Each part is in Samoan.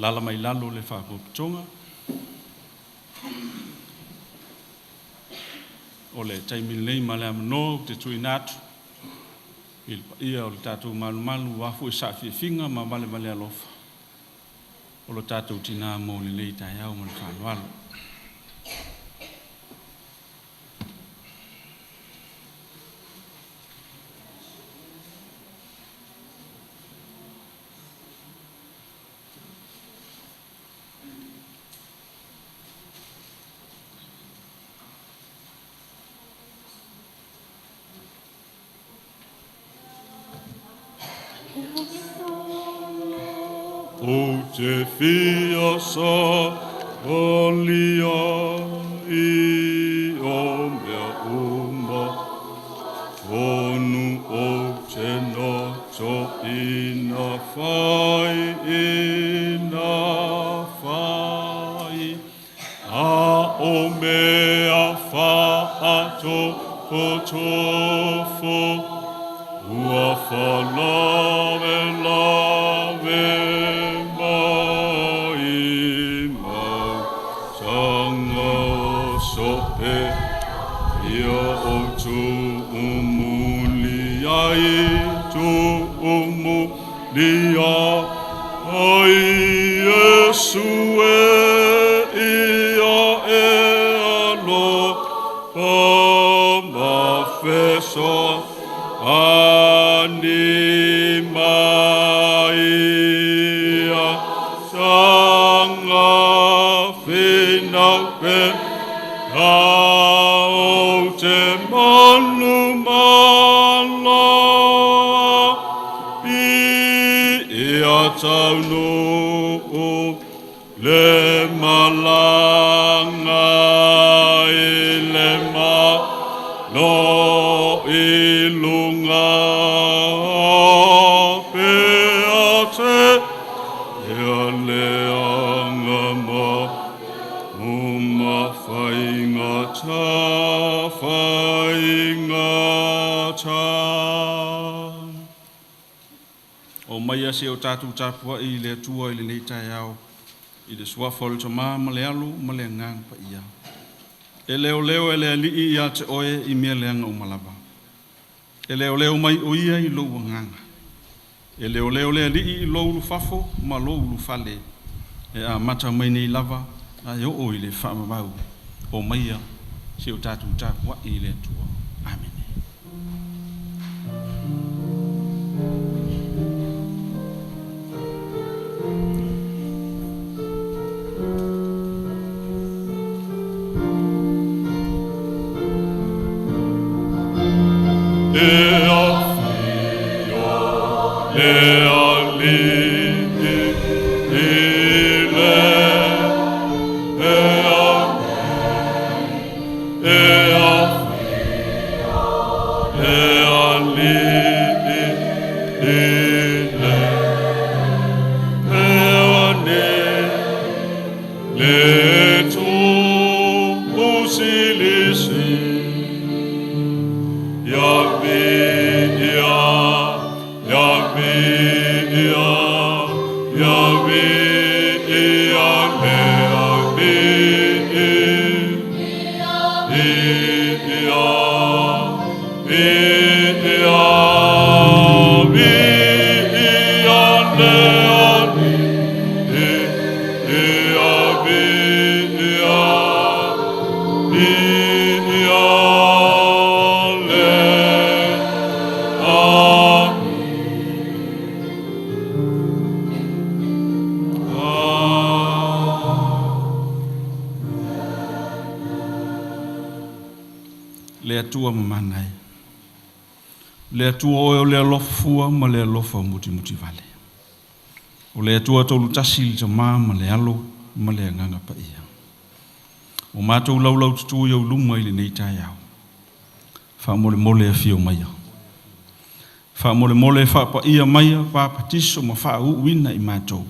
Lala mai lalo le faapotopotoga. O le taimi lenei ma le avanoa ou te tuuina atu i le paia o le tatou malumalu aua foi saafiafiga ma valevale alofa o lo tatou tinā mo lenei taeao ma le faaaloalo. Ou te fia savalia i o mea uma, tonu ou te noto ina fai, ina fai, a o mea faatofotofo, ua faalavelave mai mau taga o so'e ia ou tuumuli ai, tuumuli ai Iesu e ia e alofa ma fesoasoani mai ia saga finau pea ou te manumalo ia taunuu le malaga i le malo i luga pea te ia leaga ma uma faigata, faigata. O maia se o tatou tapuai i le Atua i lenei taeao, i le suafa o le Tamā ma le Alo ma le Agaga Paia. E leoleo e le Alii ia te oe i mea leaga uma lava. E leoleo mai o ia i lou agaga. E leoleo le Alii i lou ulufafo ma lou ulufale. E amata mai nei lava ae oo i le faavavau. O maia se o tatou tapuai i le Atua. Amene. E afio le Alii i le e afio le Alii i le ane le tuusilisi ia via ia via ia via le Alii ia via via le Alii ia via via le Le Atua mamana e. Le Atua oe o le alofa fua ma le alofa mutimutivale. O le Atua tolutasi i le Tamā ma le Alo ma le Agaga Paia. O matou laulaututu i ou luma i lenei taeao. Faamolemole afio maia. Faamolemole faapaia maia, papatiso ma faauuina i matou.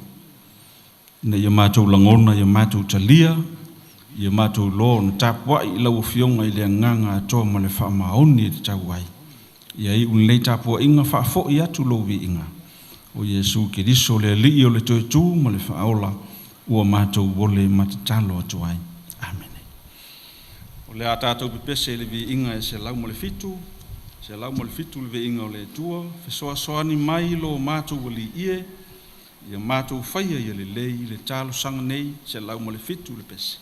Ina ia matou lagona, ia matou talia, ia matou iloa ona tapuai i lau Afioga i le agaga atoa ma le faamaoni e tatau ai. Ia iu lenei tapuaiga faafoi atu lou viiga. O Iesu Keriso le Alii o le toe tu ma le faaola ua matou ole ma tatalo atu ai. Amene. O le a tatou pepese i le viiga e 107, 107 le viiga o le Atua, fesoasoani mai lo matou Alii e, ia matou faia ia lelei le talosaga nei, 107 le pese.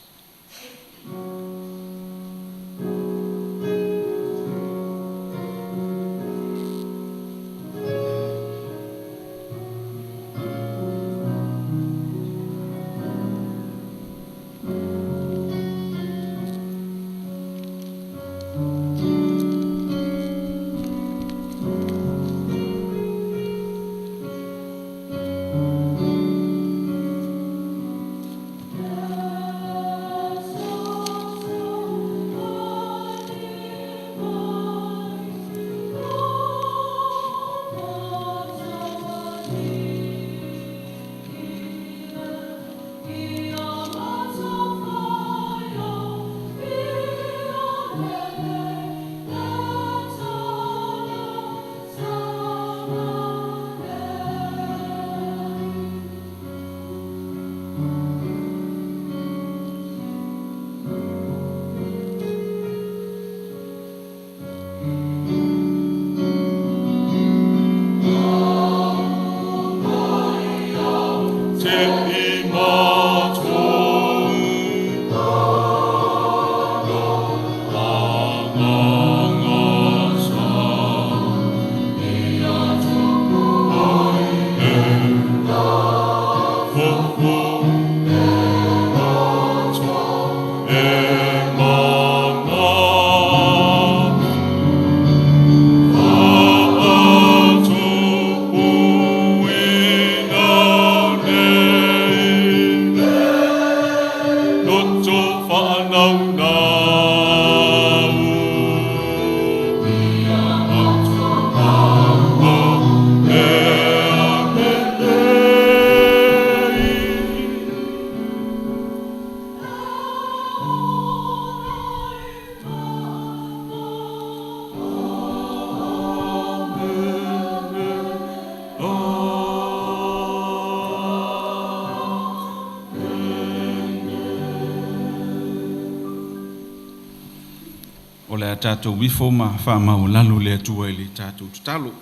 O le a tatou ifo ma faamaualalo le Atua i le tatou tatalo.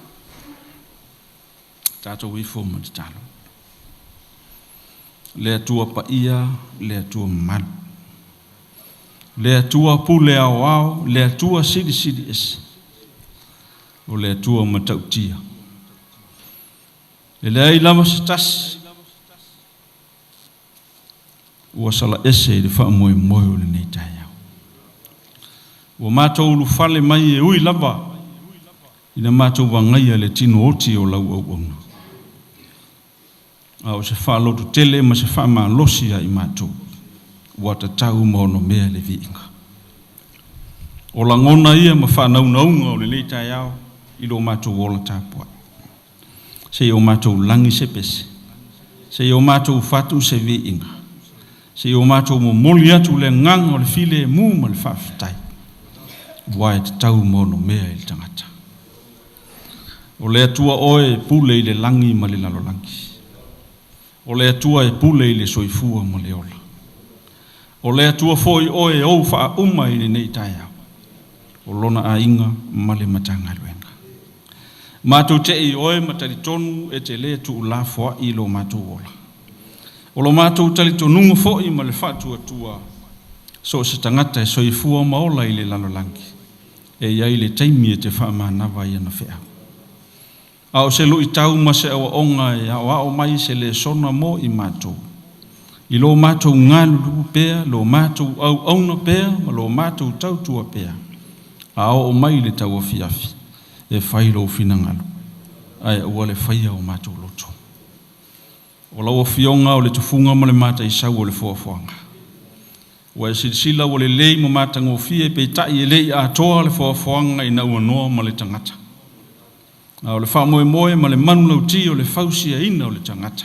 Tatou ifo ma tatalo. Le Atua paia, le Atua mamalu. Le Atua pule aoao, le Atua silisili ese. O le Atua matautia. E leai lava se tasi ua sala ese i le faamoemoe o lenei taeao. Ua matou ulufale mai e ui lava ina matou agaia le tino oti o lau auauna. A o se faalototele ma se faamalosi ia i matou, ua tatau ma onomea le viiga. O lagona ia ma faanaunauga o lenei taeao i lo matou ola tapuai. Seia o matou lagi se pese, seia o matou fatu se viiga, seia o matou momoli atu le agaga o le filemu ma le faafetai, ua e tatau ma onomea i le tagata. O le Atua oe e pule i le lagi ma le lalolagi. O le Atua e pule i le soifua ma le ola. O le Atua foi oe e ou faauma i lenei taeao, o lona aiga ma le Matagaluega. Matou te ioe ma talitonu e te le tuulafoai lo matou ola. O lo matou talitonuga foi ma le faatuatua, so o se tagata e soifua ma ola i le lalolagi, e i ai le taimi e te faamanava ai ana feau. A o se luitau ma se aoaoga e aoao mai se lesona mo i matou, i lo matou galulue pea, lo matou auauna pea ma lo matou tautua pea, a oo mai le tauafiafi, e fai lou finagalo, ae aua le faia o matou loto. O lau Afioga o le tufuga ma le mataisau o le foafoaga. Ua e silasila ua lelei ma matagofie, peitai e le i atoa le foafoaga ina ua noa ma le tagata. A o le faamoemoe ma le manulauti o le fausiaina o le tagata,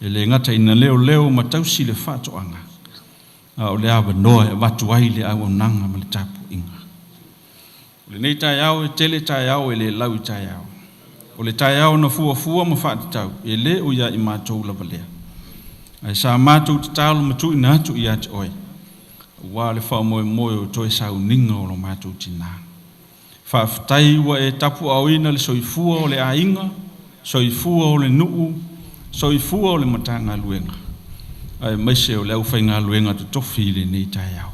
e le gata ina leoleo ma tausi le faatoaga, a o le avanoa e avatu ai le auaunaga ma le tapuaiga. O lenei taeao e tele taeao e le lau i taeao. O le taeao na fuafua ma faatatau, e le o ia i matou lava lea. Ae sa matou tatalo ma tuuina atu ia te oe, aua le faamoemoe o toe sauniga o lo matou tinā. Faafetai ua e tapuaaoina le soifua o le aiga, soifua o le nuu, soifua o le Matagaluega, aemaise o le aufaigaluega totofi i lenei taeao.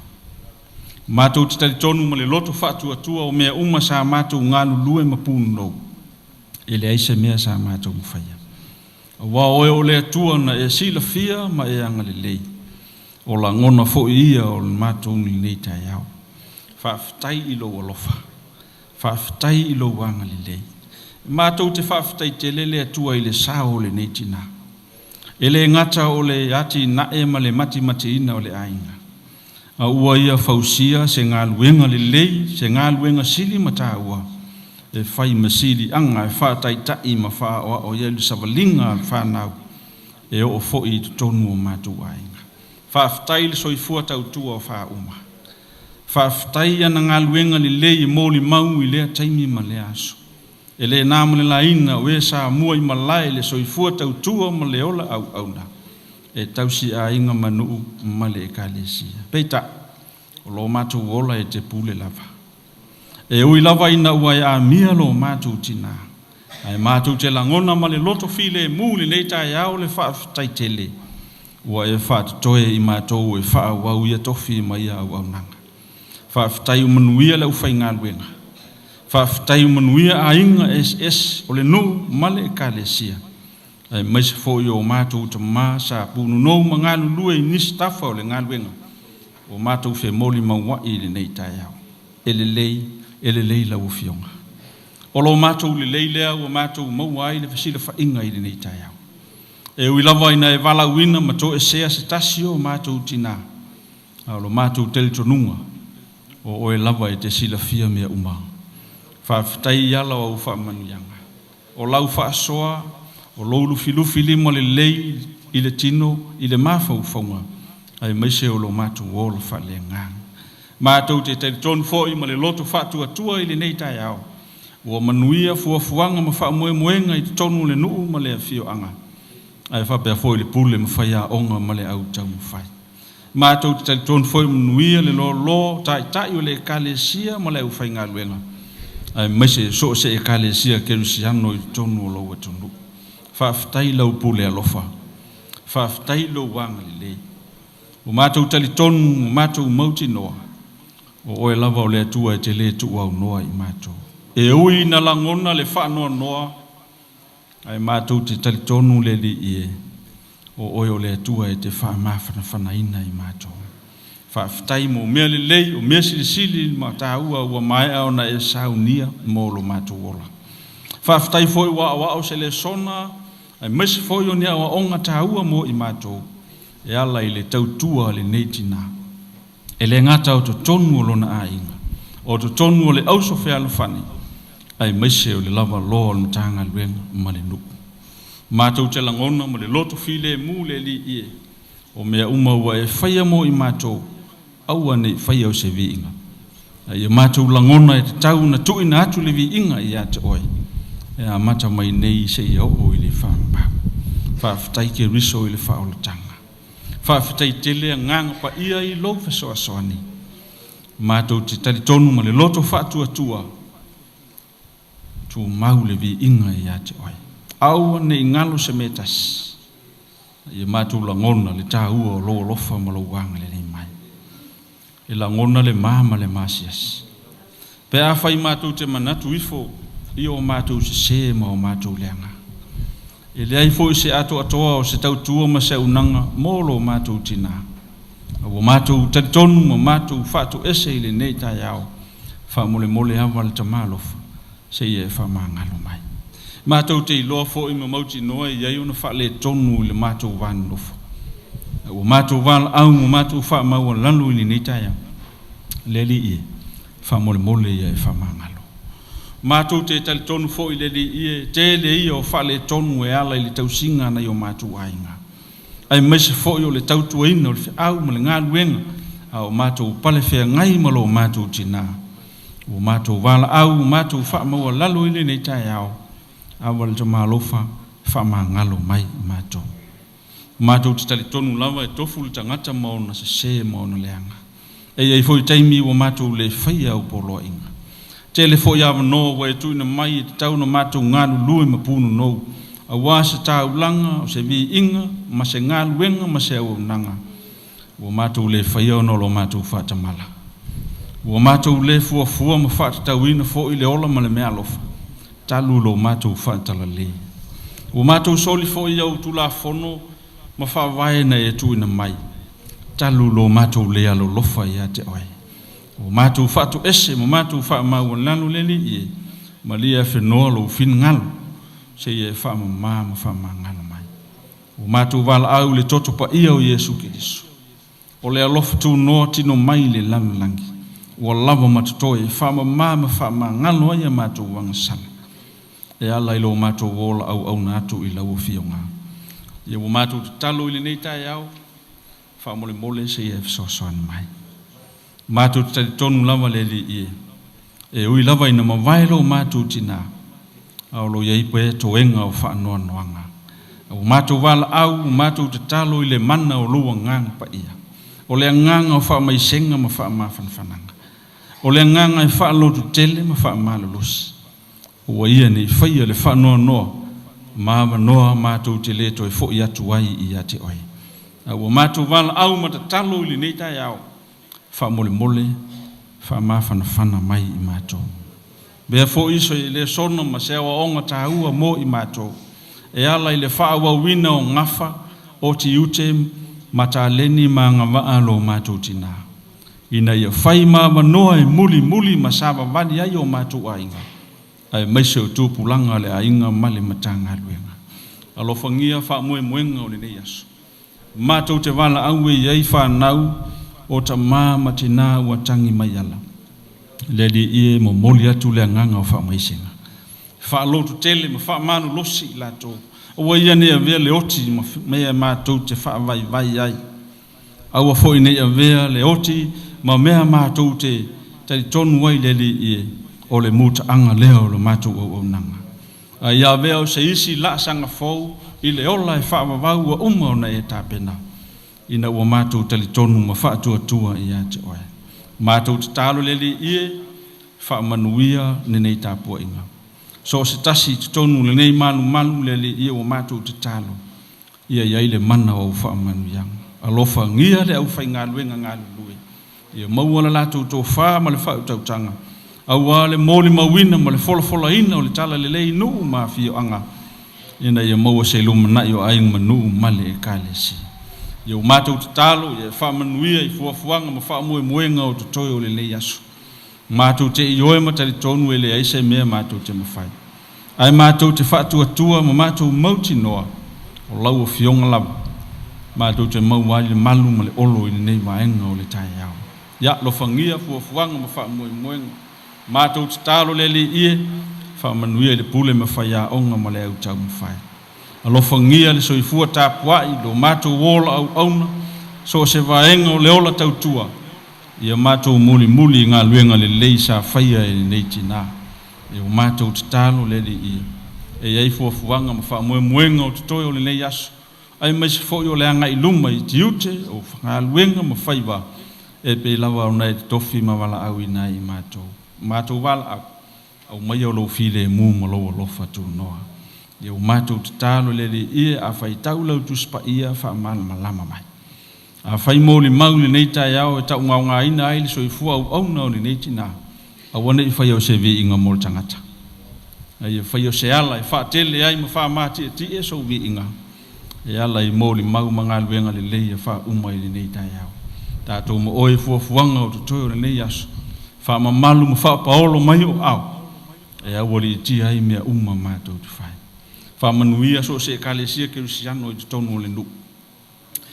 Matou te talitonu ma le loto faatuatua o mea uma sa matou galulue ma punonou, e leai se mea sa matou mafaia. Aua o oe o le Atua na e silafia ma e agalelei, o lagona foi ia o le matou i lenei taeao. Faafetai i lou alofa, faafetai i lou agalelei. Matou te faafetai tele le Atua i le sao o lenei tinā. E le gata o le atinae ma le matimatiina o le aiga, a ua ia fausia se galuega lelei, se galuega sili ma taua, e fai ma siliaga e faataitai ma faaoao i ai le savaliga a le fanau, e oo foi i totonu o matou aiga. Faafetai i le soifua tautua o faauma. Faafetai i ana galuega lelei e molimau i lea taimi ma lea aso. E le na ma le laina o e sa mua i malae le soifua tautua ma le ola auauna, e tausi aiga ma nuu ma le ekalesia. Peitai, o lo matou ola e te pule lava. E ui lava ina ua e amia lo matou tinā, ae matou te lagona ma le loto filemu i lenei taeao le faafetai tele, ua e faatotoe i matou e faaauau ia tofi ma ia auaunaga. Faafetai ua manuia le aufaigaluega, faafetai ua manuia aiga eseese o le nuu ma le ekalesia, aemaise foi o matou tama sa punonou ma galulue i nisi tafa o le galuega, ua matou femolimauai i lenei taeao. E lelei, e lelei lau Afioga. O lo matou lelei lea ua matou maua ai le fesilafaiga i lenei taeao. E ui lava ina e valaauina ma toesea se tasi o matou tinā, a o lo matou talitonuga, o oe lava e te silafia mea uma. Faafetai i ala o au faamanuiaga, o lau faasoa, o lou lufilufilima lelei i le tino, i le mafaufauga, aemaise o lo matou ola faaleagaga. Matou te talitonu foi ma le loto faatuatua i lenei taeao, ua manuia fuafuaga ma faamoemoega i totonu o le nuu ma le afioaga, ae faapea foi le pule ma faiaoga ma le au taumafai. Matou te talitonu foi manuia le loaloa o taitai o le ekalesia ma le aufaigaluega, aemaise so o se ekalesia kerisiano i totonu o lou atunuu. Faafetai lau pule alofa, faafetai lou agalelei. Ua matou talitonu, ua matou mautinoa, o oe lava o le Atua e te le tuuaunoa i matou. E ui ina lagona le faanoanoa, ae matou te talitonu le Alii e, o oe o le Atua e te faamafanafanaina i matou. Faafetai mo mea lelei, o mea silisili ma taua ua maea ona e saunia mo lo matou ola. Faafetai foi ua aoao se lesona, aemaise foi o ni aoaoga taua mo i matou, e ala i le tautua a lenei tinā. E le gata o totonu o lona aiga, o totonu o le auso fealofani, aemaise o le lavaloa o le Matagaluega ma le nuu. Matou te lagona ma le loto filemu le Alii e, o mea uma ua e faia mo i matou, aua ne i faia o se viiga. A ia matou lagona e tatau ona tuuina atu le viiga ia te oe, e amata mai nei seia oo i le faavavau. Faafetai Keriso i le faaolataga. Faafetai tele agaga paia i lou fesoasoani. Matou te talitonu ma le loto faatuatua, tumau le viiga ia te oe. Aua ne i galo se mea tasi, ia matou lagona le taua o lou alofa ma lou agalelei mai. E lagona le ma ma le masiasi. Pe afai matou te manatu ifo i o matou sesē ma o matou leaga, e leai foi se atoatoa o se tautua ma se auaunaga mo lo matou tinā. A ua matou talitonu ma matou faatoese i lenei taeao, faamolemole ava le Tama alofa, se i e faamagalo mai. Matou te iloa foi ma mautinoa e i ai ona faaletonu i le matou va nonofo. A ua matou valaau ma matou faamaualalo i lenei taeao, le Alii e, faamolemole ia e faamagalo. Matou te talitonu foi le Alii e, tele ia o faaletonu e ala i le tausiga a nai o matou aiga, aemaise foi o le tautuaina o le feau ma le galuega a o matou palefeagai ma lo matou tinā. Ua matou valaau, ua matou faamaualalo i lenei taeao, Ava le tamalofa faamagalo mai i matou. Matou te talitonu lava e tofu le tagata ma ona sesē ma ona leaga. E i ai foi taimi ua matou le faia au poloaiga. Tele foi avanoa ua e tuuina mai e tatau ona matou galulue ma punonou aua se taulaga o se viiga ma se galuega ma se auaunaga ua matou le faia ona o lo matou faatamala. Ua matou le fuafua ma faatatauina foi le ola ma le meaalofa talu lo matou faatalalei. Ua matou soli foi au Tulafono ma faavae na e tuuina mai talu lo matou le alolofa ia te oe. Ua matou faatoese ma matou faamaualalo le Alii e, malie afenoa lou finagalo seia e faamama ma faamagalo mai. Ua matou valaau i le toto paia o Iesu Keriso, o le alofa tunoa tino mai le lalolagi, ua lava ma totoe e faamama ma faamagalo ai a matou agasala e ala i lo matou ola auauna atu i lau Afioga. Ia ua matou tatalo i lenei taeao, faamolemole seia e fesoasoani mai. Matou te talitonu lava le Alii e, e ui lava ina mavae lo matou tinā, a o lo o i ai pea toega o faanoanoaga. Ua matou valaau, ua matou tatalo i le mana o lou Agaga Paia, o le agaga o faamaisega ma faamafanafanaga, o le agaga e faalototele ma faamalolosi, ua ia nei faia le faanoanoa ma avanoa matou te le toe foi atu ai ia te oe. A ua matou valaau ma tatalo i lenei taeao, faamolemole faamafanafana mai i matou. Avea foi se lesona ma se aoaoga taua mo i matou, e ala i le faaauauina o gafa o tiute ma taleni ma agavaa lo matou tinā, ina ia fai ma avanoa e mulimuli ma savavali ai o matou aiga, aemaise o tupulaga o le aiga ma le Matagaluega. Alofagia faamoemoega o lenei aso. Matou te valaau e i ai fanau o tamā ma tinā ua tagi mai ala. Le Alii e, momoli atu le agaga o faamaisega. Faalototele ma faamalolosi i latou, aua ia ne i avea le oti ma mea matou te faavaivai ai. Aua foi ne i avea le oti ma mea matou te talitonu ai le Alii e, o le mutaaga lea o le matou auaunaga. A ia avea o se isi laasaga fou i le ola e faavavau ua uma ona e tapena, ina ua matou talitonu ma faatuatua ia te oe. Matou tatalo le Alii e, faamanuia lenei tapuaiga. So o se tasi i totonu o lenei malumalu le Alii e, ua matou tatalo, ia i ai le mana o au faamanuiaga. Alofagia le aufaigaluega galulue, ia maua le latou tofa ma le faautautaga, aua le molimauina ma le folafolaina o le talalelei i nuu ma afioaga, ina ia maua se lumanai o aiga ma nuu ma le Ekalesia. Ia ua matou tatalo ia faamanuia i fuafuaga ma faamoemoega o totoe o lenei aso. Matou te ioe ma talitonu e leai se mea matou te mafai, ae matou te faatuatua ma matou mautinoa o lau Afioga lava matou te maua ai le malu ma le olo i lenei vaega o le taeao. Ia alofagia fuafuaga ma faamoemoega. Matou tatalo le Alii e, faamanuia i le pule ma faiaoga ma le autaumafai. Alofagia le soifua tapuai, lo matou ola auauna, so o se vaega o le ola tautua, ia matou mulimuli i galuega lelei sa faia e lenei tinā. E ua matou tatalo le Alii e, e i ai fuafuaga ma faamoemoega o totoe o lenei aso, aemaise foi o le agai i luma i tiute o galuega ma faiva e pei lava ona e totofi ma valaauina ai i matou. Matou valaau, aumaia o lou filemu ma lou alofa tunoa. Ia ua matou tatalo le Alii e, a faitau lau Tusi Paia faamalamalama mai. A fai molimau i lenei taeao e taugaogaina ai le soifua auauna o lenei tinā, aua ne i faia o se viiga mo le tagata. A ia faia o se ala e faatele ai ma faamatiatie sou viiga, e ala i molimau ma galuega lelei e faauma i lenei taeao. Tatou ma oe fuafuaga o totoe o lenei aso, faamamalu ma faapaolo mai o au, e aualiitia ai mea uma matou te fai. Faamanuia so o se Ekalesia Kerisiano i totonu o le nuu.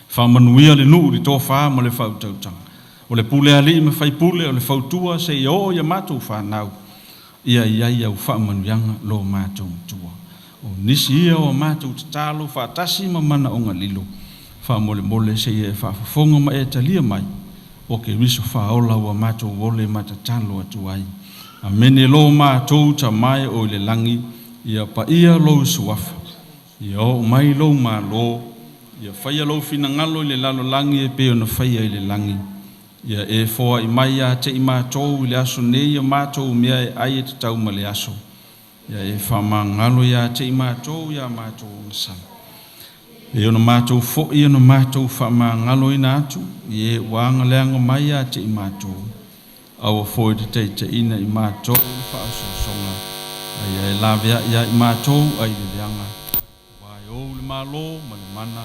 Faamanuia le nuu i le tofa ma le faautautaga. O le pule alii ma faipule, o le fautua seia oo ia matou fanau, ia i ai au faamanuiaga lo matou matua. O nisi ia o matou tatalo faatasi ma manaoga lilo, faamolemole seia e faafofoga ma e talia mai, o Keriso faaola ua matou ole ma tatalo atu ai. Amene. Lo matou Tama e o i le lagi, Ia paia lou suafa, ia oo mai lou malo, ia faia lou finagalo i le lalolagi e pei ona faia i le lagi. Ia e foai mai ia te i matou i le aso nei a matou mea e ai e tatau ma le aso. Ia e faamagalo ia te i matou ia matou ogasami. E ona matou foi ona matou faamagaloina atu, i e ua agaleaga mai ia te i matou, aua foi te taitaiina i matou i le faaosoosoga, a ia e laveai ia i matou ai le leaga, aua e ou le malo ma le mana,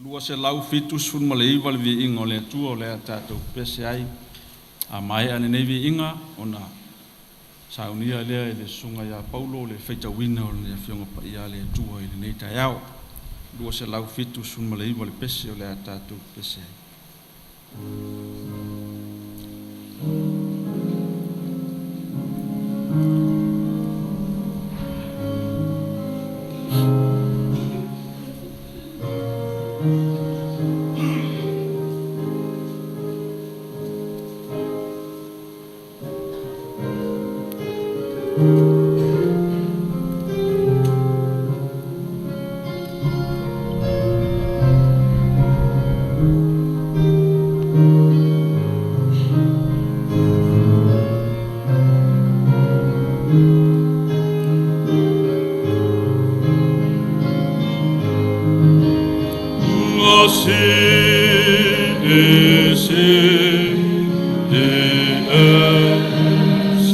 279 le viiga o le Atua o le a tatou pese ai. A maea lenei viiga ona saunia lea e le susuga ia Paulo le faitauina o le Afioga Paia a le Atua i lenei taeao. 279 le pese o le a tatou pese ai. A C D C D E C.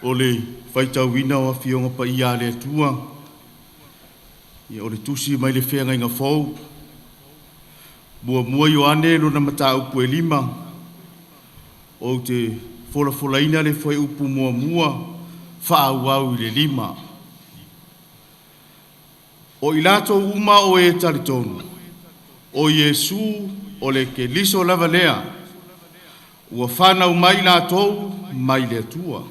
O le faitauina o Afioga Paia a le Atua Ia, o le tusi mai le Feagaiga Fou, 1 Ioane lona mataupu e 5, ou te folafolaina le fuaiupu 1 faaauau i le 5. O i latou uma o e talitonu, o Iesu o le Keriso lava lea, ua fanau mai i latou mai le Atua.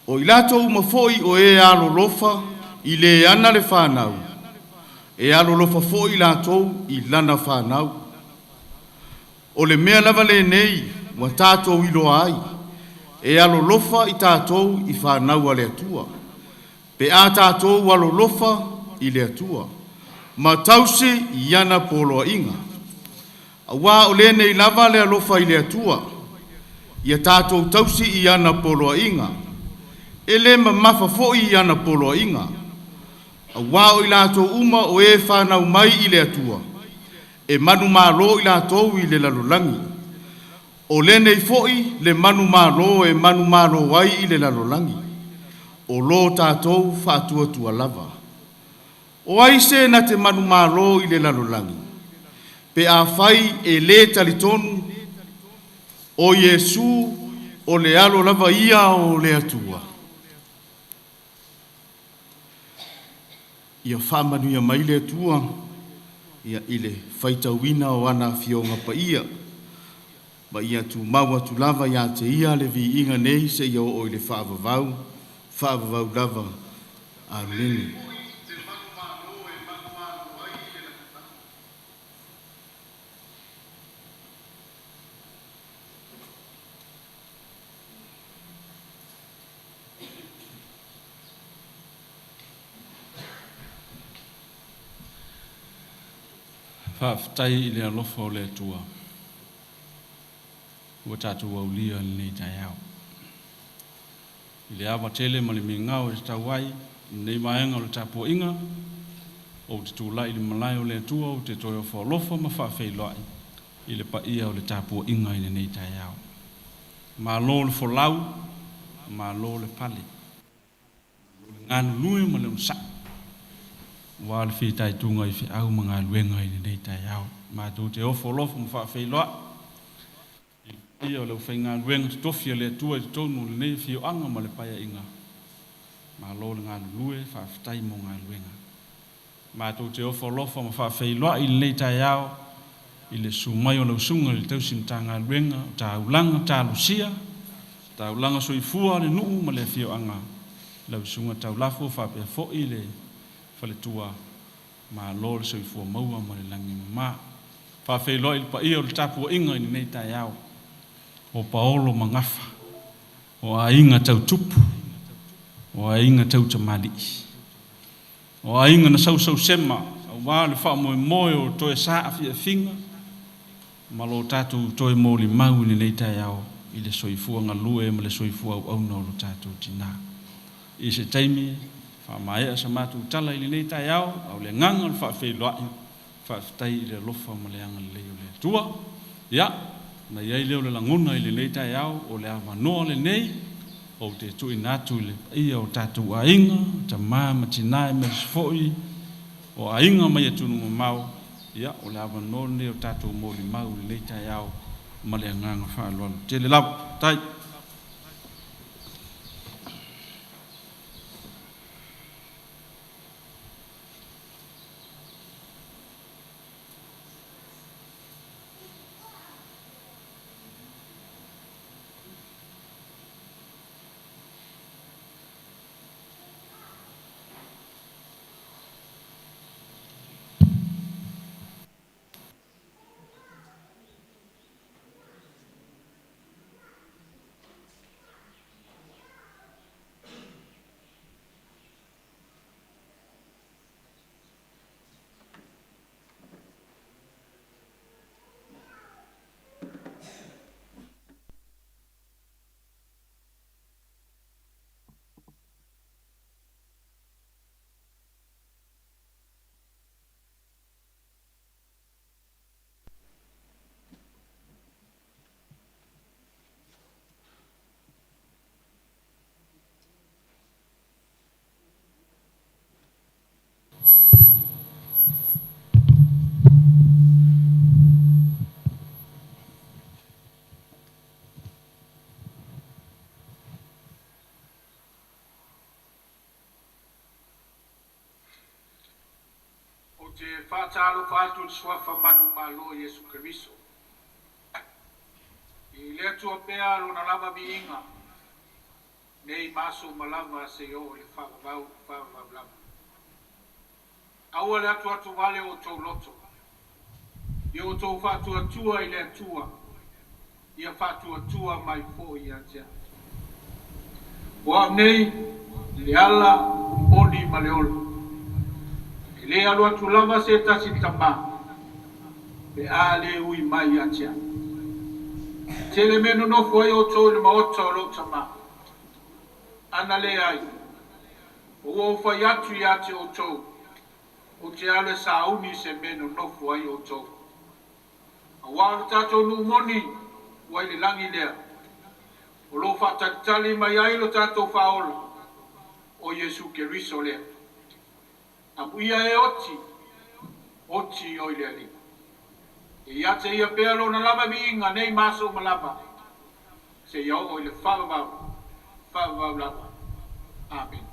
O i latou uma foi o e alolofa i le ana le fanau, e alolofa foi i latou i lana fanau. O le mea lava lenei ua tatou iloa ai, e alolofa i tatou i fanau a le Atua, pe a tatou alolofa i le Atua, ma tausi i ana poloaiga. Aua o lenei lava le alofa i le Atua, ia tatou tausi i ana poloaiga. E le mamafa foi i ana poloaiga, aua o i latou uma o e fanau mai i le Atua, e manumalo i latou i le lalolagi. O lenei foi le manumalo e manumalo ai i le lalolagi, o lo tatou faatuatua lava. O ai se na te manumalo i le lalolagi, pe afai e le talitonu o Iesu o le Alo lava ia o le Atua? Ia faamanuia mai le Atua ia i le faitauina o ana Afioga Paia, ma ia tumau atu lava ia te Ia le viiga nei seia oo i le faavavau, faavavau lava. Amene. Faafetai i le alofa o le Atua ua tatou aulia lenei taeao. I le ava tele ma le migao e tatau ai i lenei vaega o le tapuaiga, ou te tulai i le malae o le Atua ou te toe ofo alofa ma faafeiloai i le paia o le tapuaiga i lenei taeao. Malo le folau, malo le pale, o le galulue ma le onosai aua le fitaituga i feau ma galuega i lenei taeao. Matou te ofo alofa ma faafeiloai i le paia o le aufaigaluega totofi a le Atua i totonu o lenei afioaga ma le paeaiga. Malo le galulue, faafetai mo galuega. Matou te ofo alofa ma faafeiloai i lenei taeao i le susu mai o lau susuga i le tausi Matagaluega o Taulaga Talosia, Taulaga Soifua le nuu ma le afioaga, lau susuga Taulafo faapea foi le faletua, malo le soifua maua ma le lagi e mama. E faafeiloai i le paia o le tapuaiga i lenei taeao, o paolo ma gafa, o aiga tau tupu, o aiga tau tamalii, o aiga na sausausema aua le faamoemoe o toe saafiafiga ma lo tatou toe molimau i lenei taeao i le soifua galue ma le soifua auauna o lo tatou tina. I se taimi faamaea sa matou tala i lenei taeao, a o le agaga o le faafeiloai, faafetai i le alofa ma le agalelei o le Atua. Ia, ona i ai lea o le lagona i lenei taeao, o le avanoa lenei ou te tuuina atu i le paia o tatou aiga, tama ma tina aemaise foi o aiga mai atunuu mamao. Ia, o le avanoa lenei o tatou molimau i lenei taeao ma le agaga faaaloalo tele lava. Tai. Ou te faatalofa atu i le Suafa manumalo o Iesu Keriso. I le Atua pea lona lava viiga, nei ma aso uma lava seia oo i le faavavau faavavau lava. Aua le atuatuvale o outou loto, ia outou faatuatua i le Atua, ia faatuatua mai foi ia te au. O au nei le ala moni ma le ola. E lē alu atu lava se tasi i le Tamā, pe a lē ui mai ia te au. E tele mea e nonofo ai outou i le maota o lou Tamā. Ana leai, ua ou fai atu ia te outou, ou te alu e sauni se mea e nonofo ai outou. Auā o le tatou nuu moni ua i le lagi lea, o lo o faatalitali mai ai lo tatou Faaola, o Iesu Keriso lea. Amuia e oti, oti oe i le Alii. E ia te ia pea lona lava viiga nei ma aso uma lava, seia oo i le faavavau, faavavau lava. Amene.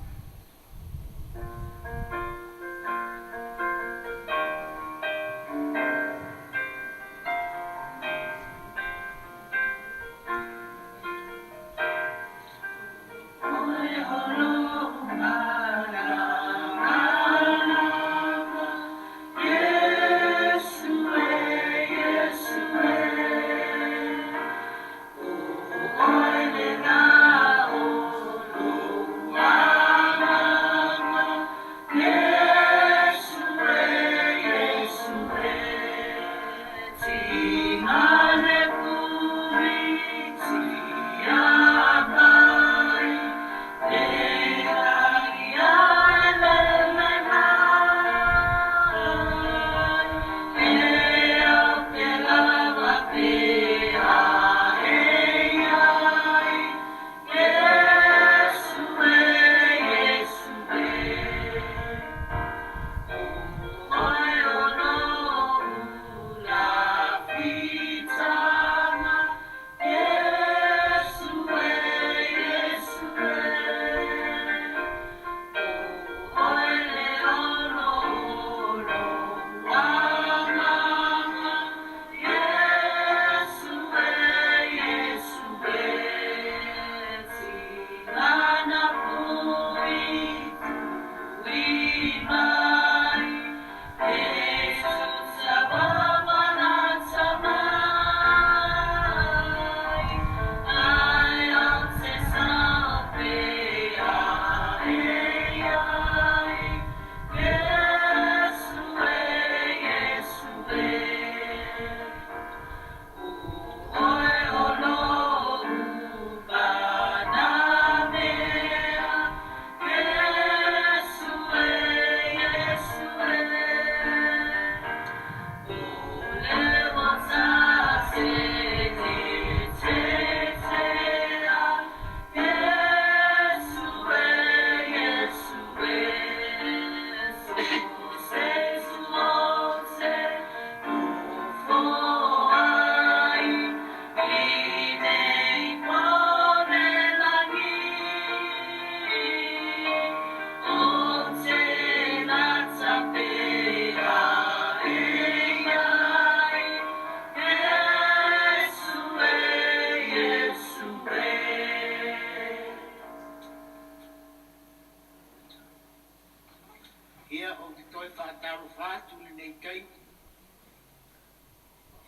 Ia, ou te toe faatalofa atu i lenei taimi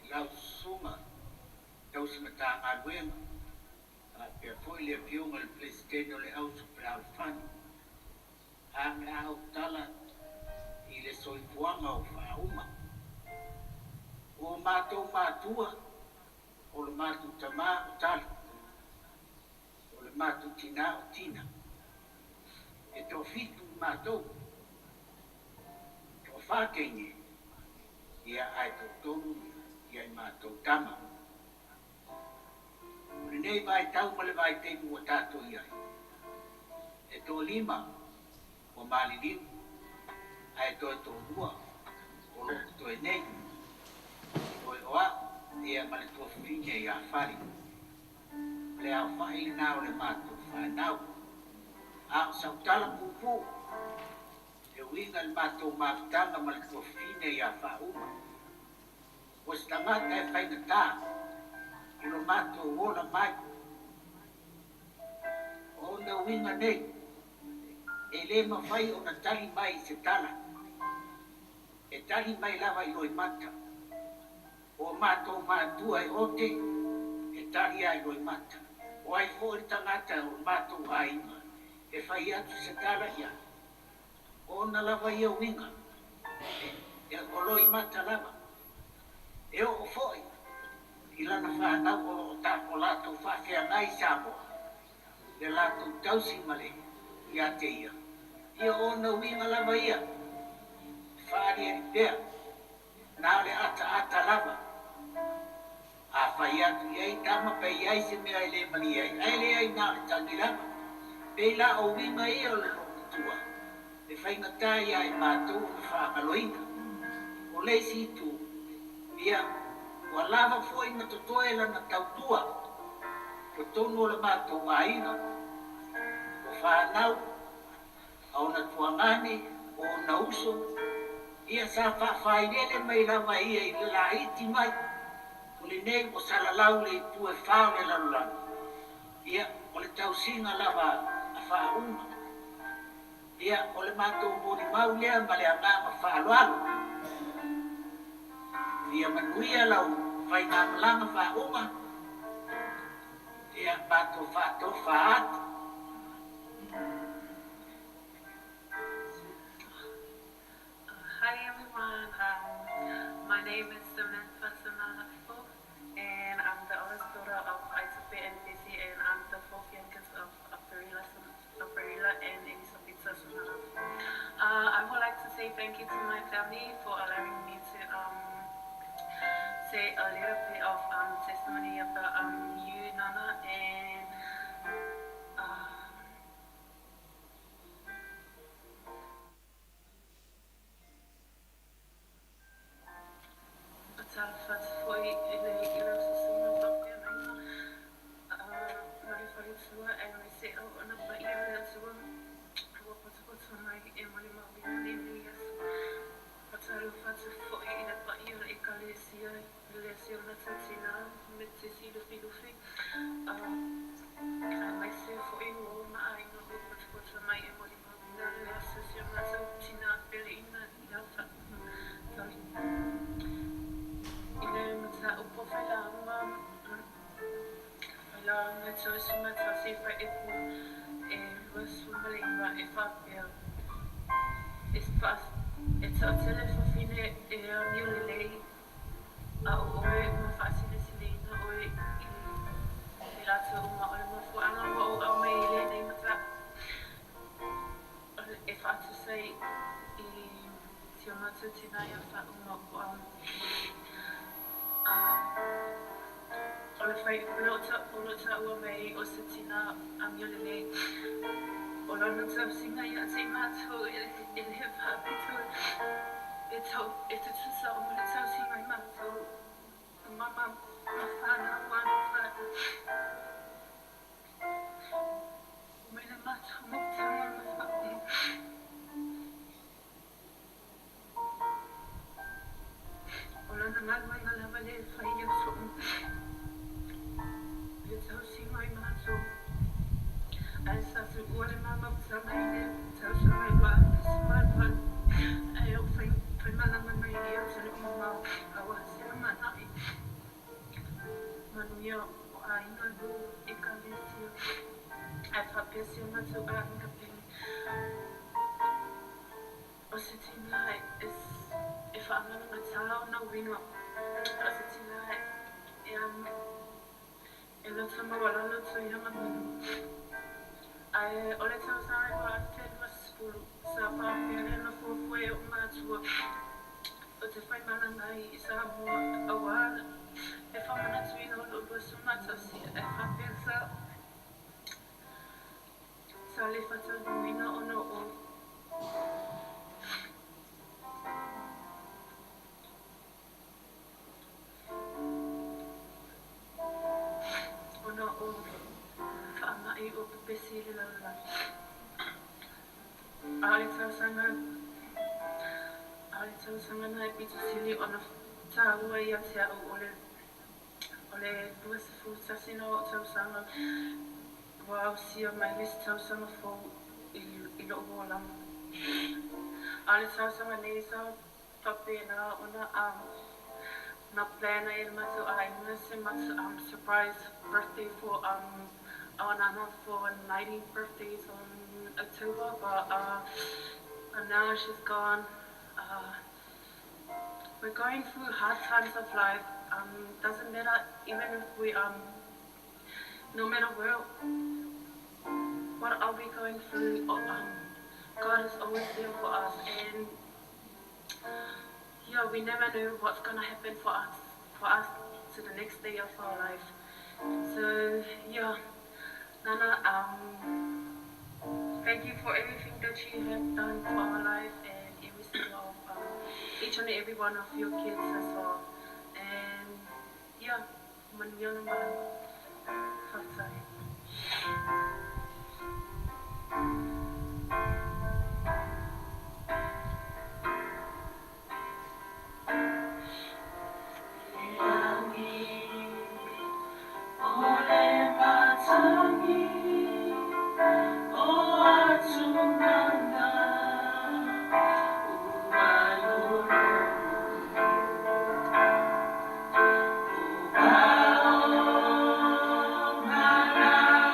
i lau susuga tausi Matagaluega faapea foi le Afioga i le Peresetene o le Auso Fealofani. A o le a ou tala i le soifuaga o faauma. O matou matua, o le matou tamā o Tali, o le matou tinā o Tina. E toafitu matou, toafa teine, ia ae toatolu ia i matou tama. O lenei vaitau ma le vaitaimi ua tatou i ai, e toalima ua maliliu, ae toe toalua o lo o totoe nei, toe o au ia ma le tuafafine ia Fale. O le aofai lena o le matou fanau. A o sau tala puupuu, E uiga i le matou mafutaga ma le tuafafine ia Faauma. O se tagata e faigata i lo matou ola mai. O ona uiga nei, e le mafai ona tali mai i se tala, e tali mai lava i loimata. O matou matua e ote, e tali lava i loimata. O ai foi le tagata o le matou aiga e fai atu se tala i ai? O ona lava ia uiga, e, o loimata lava. E oo foi i lana fanau o lo o o latou faafeagai i Samoa, le latou tausi ma le ia te ia, ia o ona uiga lava ia, e faaaliali pea, na o le ataata lava. A fai atu i ai tama pe i ai se mea e le malie ai, ae leai na o le tagi lava. Pei la o uiga ia o le loomatua, e faigata ia i matou ona faagaloina. O le isi itu, ia, ua lava foi ma totoe lana tautua i totonu o le matou aiga, o fanau, a ona tuagane, o ona uso, ia sa faafailele mai lava e ia i le laiti mai, o lenei ua salalau i le itu e fa o le lalolagi, ia, o le tausiga lava a Faauma. Ia, o le matou molimau lea ma le agaga faaaloalo. Ia manuia lau faigamalaga faauma, ia matou faatofa atu. Hi everyone, my name is Samantha Samalafo and I'm the oldest daughter of Aitupe and Bisi, and I'm the fourth youngest of Aperila and Elisabetta Samalafo. I would like to say thank you to my family for allowing me to say a little bit of testimony about you, Nana, and Talofa atu foi i le susuga faafeagaiga ma le faletua aemaise o ona paia o le Atua ua potopoto mai e molimauina lenei aso. Faatalofa atu foi i le paia o le Ekalesia i si o matou tina Metesi Lufilufi aemaise foi o ona aiga ua potopoto mai e molimauina le aso si o matou tina peleina ia I le mataupu failauga failauga 31 faaipu e 29 e faapea, E toatele fafine e amio lelei, a o oe ua faasilisiliina oe i latou uma. O le mafuaaga ua ou aumai i lenei mataupu e faatusa i si o matou tina ia Faauma o le faaiupu o lo o taua mai o se tina amio lelei. O lona tausiga ia te i matou e le faapitoa e tutusa uma le tausiga i matou ma ma fanau ana fanau. Mai le matou mautaga ma Faauma. O lona galuega lava lea e fai i aso uma. Le tausiga i matou. Ae sa tuua le ma mautaga i le tausaga i 2018. Ae o faimalaga mai i atunuu mamao aua se lumanai manuia o aiga lu ekalesia. Ae faapea si o matou aiga pele. O se tina e faamalagatā ona uiga. O se tina e loto maualalo tui manu. Ae o le tausaga i 2020 sa faapea lea na fuafua e o'u matua o te faimalaga ai i Samoa auā le faamanatuina o lo'u 21 ae faapea sa le faataunuuina ona o ona o faamai ua pepesi i le lalolagi. A o le tausaga A o le tausaga na e pito sili ona tāua ia te au o le o le 21 na o'u tausaga ua ausia mai le isi tausaga fou i i lo'u olaga. A o le tausaga nei sa faapena ona um na plan ai e le matou aiga se matou um surprise birthday for um our nana for her 90th birthdays on October, but uh but now she's gone. We're going through hard times of life. Doesn't matter even if we um no matter where what are we going through, God is always there for us, and yeah, we never know what's gonna happen for us to the next day of our life. So yeah, Nana, thank you for everything that you have done for our life and every single each and every one of your kids as well. And yeah, manuia le malaga. Faafetai. O le matagi o atugaga ua lologo ua o malaau.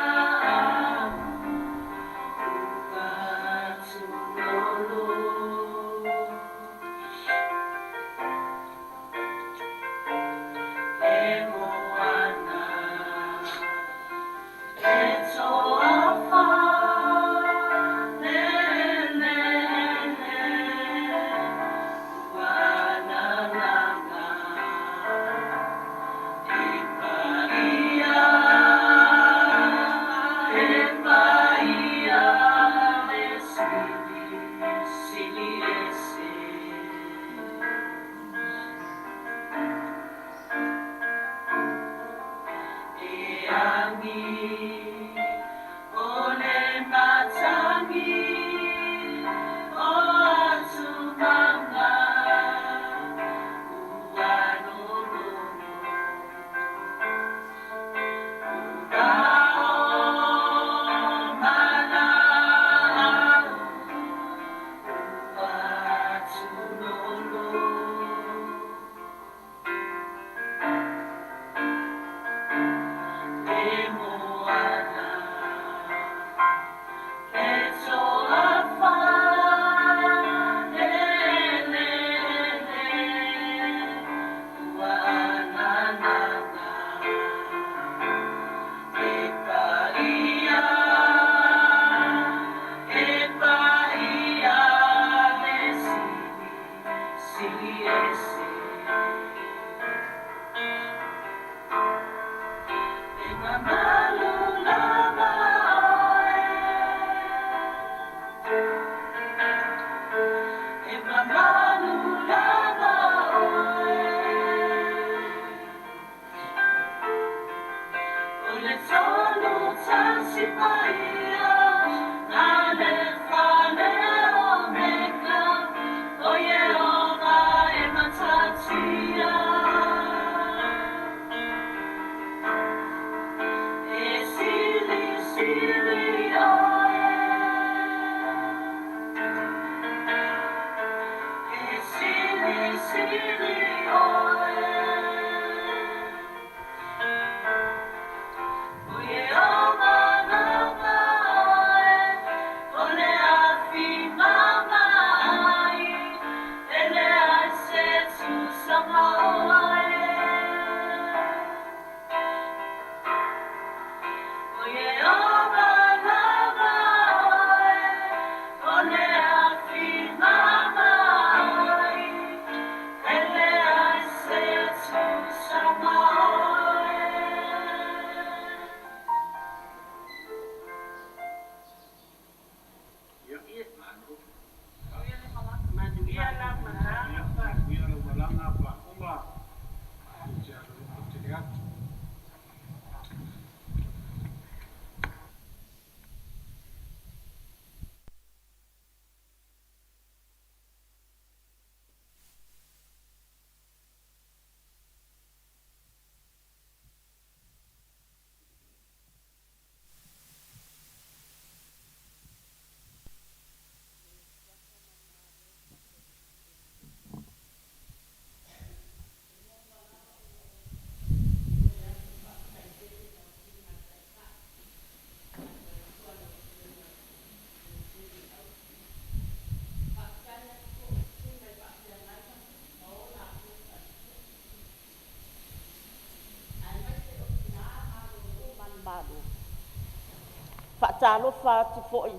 Faatalofa atu foi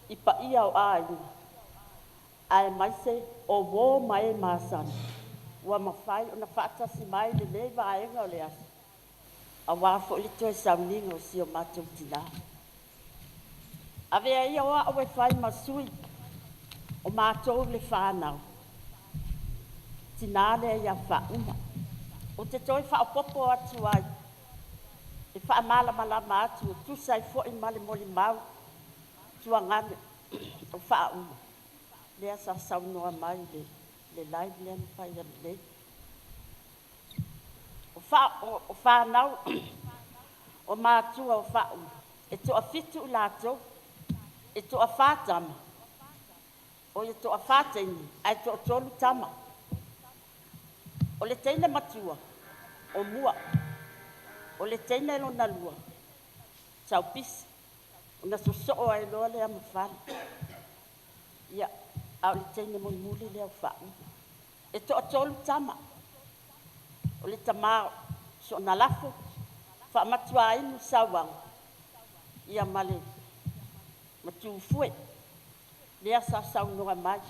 i paia o aiga, aemaise o uo ma e masani ua mafai ona faatasi mai i lenei vaega o le aso, aua foi le toe sauniga o si o matou tina. Avea ia o au e fai ma sui o matou le fanau, tina lea ia Faauma. Ou te toe faaopoopo atu ai e faamalamalama atu e tusa ai foi ma le molimau tuagane o Faauma lea sa saunoa mai i le live lea na fai nei. O fanau o matua o Faauma, e toafitu i latou, e toafa tama, o le toafa teine ae toatolu tama. O le teine matua o Mua, o le teine lona lua, Saupisi, ona sosoo ai loa lea ma Fale. Ia, a o le teine mulimuli lea o Faauma. E toatolu tama, o le tama o Soonalafo, Faamatuainu Sauaga, ia ma le Matuifue lea sa saunoa mai.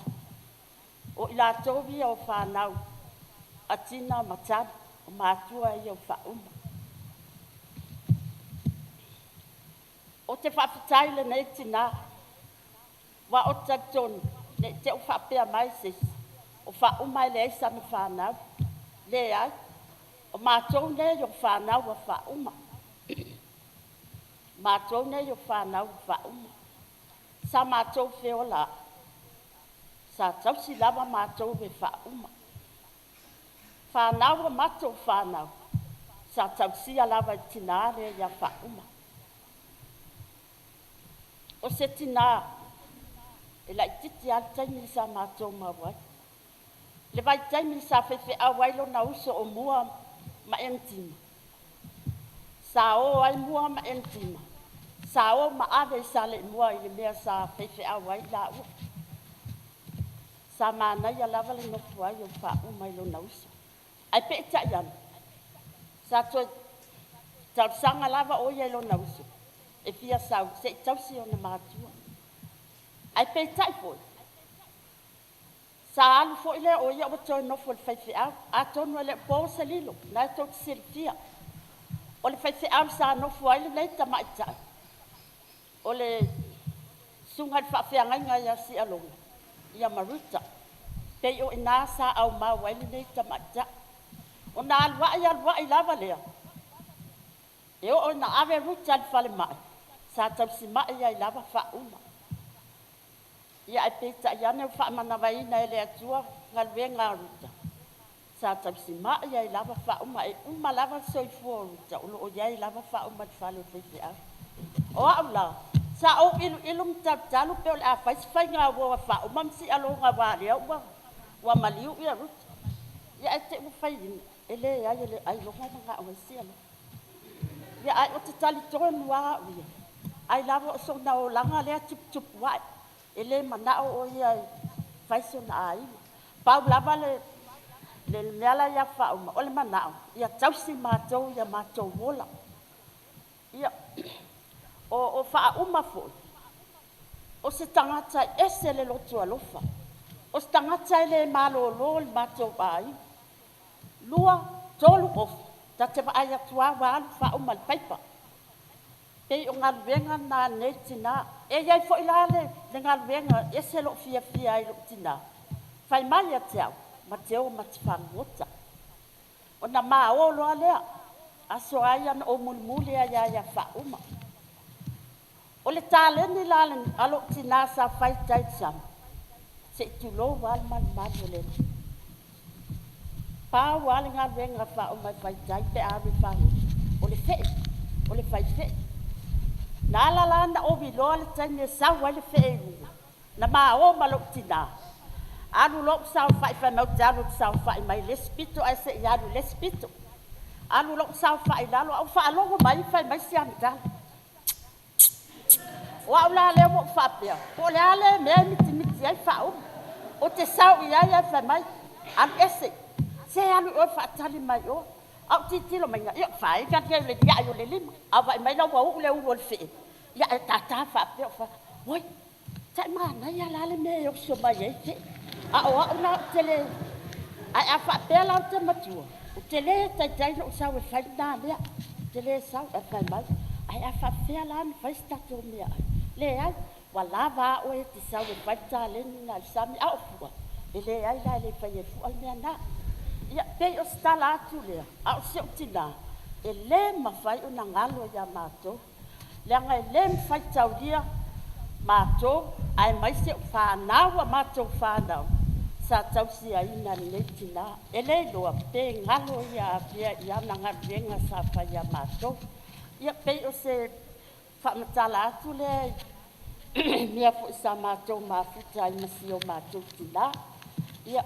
O i latou ia o fanau a Tina ma Tali, o matua ia o Faauma. Ou te faafetai i lenei tina, aua ou te talitonu ne i te i ua faapea mai se isi, o Faauma e leai sana fanau. Leai, o matou nei o fanau a Faauma. O matou nei o fanau a Faauma. Sa matou feola, sa tausi lava matou e Faauma. Fanau a matou fanau, sa tausia lava e le tina lea ia Faauma. O se tina e laitiiti lava le taimi sa matou maua ai. Le vaitaimi sa faifeau ai lona uso o Mua ma Enitima, sa o ai Mua ma Enitima, sa o ma ave i Saleimoa i le mea sa faifeau ai laua. Sa manaia lava le nofo ai o Faauma i lona uso. Ae peitai ane, sa toe talosaga lava o ia i lona uso e fia sau se i tausi ona matua. Ae peitai foi, sa alu foi lea o ia ua toe nofo i le faifeau. Atonu e le o po se lilo, o lena tou te silafia. O le faifeau sa nofo ai lenei tamaitai, o le susuga i le faafeagaiga ia Sialolo ia ma Ruta. Pei o i ina sa aumau ai lenei tamaitai. Ona alu ai alu ai lava lea, e oo ina ave Ruta i le falemai, sa tausimai ai lava Faauma. Ia ae peitai ane ua faamanavaina e le Atua galuega a Ruta, sa tausimai ai lava Faauma. E uma lava le soifua o Ruta o lo o i ai lava Faauma i le fale o le faifeau. O au la, sa ou iluilu ma talutalu pe o le a fai se faigauo a Faauma ma Sialolo aua o lea ua maliu Ruta. Ia ae te i ua fai e leai e le ailoga e manao ai Sialolo. Ia ae ou te talitonu lava au ia, ai lava o sona olaga lea e tuputupu ae, e le manao o ia e fai sona aiga. Pau lava le mea la e ia Faauma, o le manao, ia tausi matou ia matou ola. Ia, o Faauma foi, o se tagata e ese le loto alofa. O se tagata e le malolo i le matou aiga. 2, 3 ofi, ta te vaai atu lava ua alu Faauma i le paipa. Pei o galuega na a lenei tina. E i ai foi la le galuega e ese lou fiafia ai i lou tina, fai mai ia te au, ma te o ma te fagogota. Ona ma o loa lea, aso lava ia na ou mulimuli ai lava ia Faauma. O le taleni la a lou tina sa fai i tai i le sami, se i tulou lava le malumalu o le alii. Pau lava le galuega a Faauma e fai i tai pe a alu e fagota, o le fe'e, o le fai fe'e. Na ala la ona ou iloa le taimi e sau ai le fe'e i luga, na ma o ma lou tina, alu loa ou saofai fai mai ou te alu ou te saofai mai le isi pito ae se i alu i le isi pito. Alu loa ou saofai i lalo ae ou faalogo mai fai mai si ana tala. O au la lea ua ou faapea, po o le a lea mea e mitimiti ai Faauma. Ou te sau i ai ae fai mai, alu ese, se alu i o e faatali mai i o. Ae ou tilotilo mai, ia o le faiga lenei o le liai o le lima. Ae vaai mai la ua uu le ulu o le fee Ia ae tātā faapea o fai, oi, tai manaia la le mea e oso mai ai fe'e. A o a'u la ou te le, ae a faapea la ou te matua, ou te le taitai ona ou sau e fai lena mea. Ou te le sau, ae fai mai, ae a faapefea la ona fai se tatou meaai? Leai, ua lava a oe e te sau e fai le taleni lena i le sami, a o fua, e leai la e le faia e fua le mea lena. Ia, pei o se tala atu lea, a o si ou tinā, e le mafai ona galo ia matou, leaga e le mafai taulia matou aemaise o fanau a matou fanau sa tausiaina e lenei tinā. E le iloa pe galo ia afea i ana galuega sa fai ia matou. Ia pei o se faamatala atu lea i mea foi sa matou mafuta ai ma si o matou tinā. Ia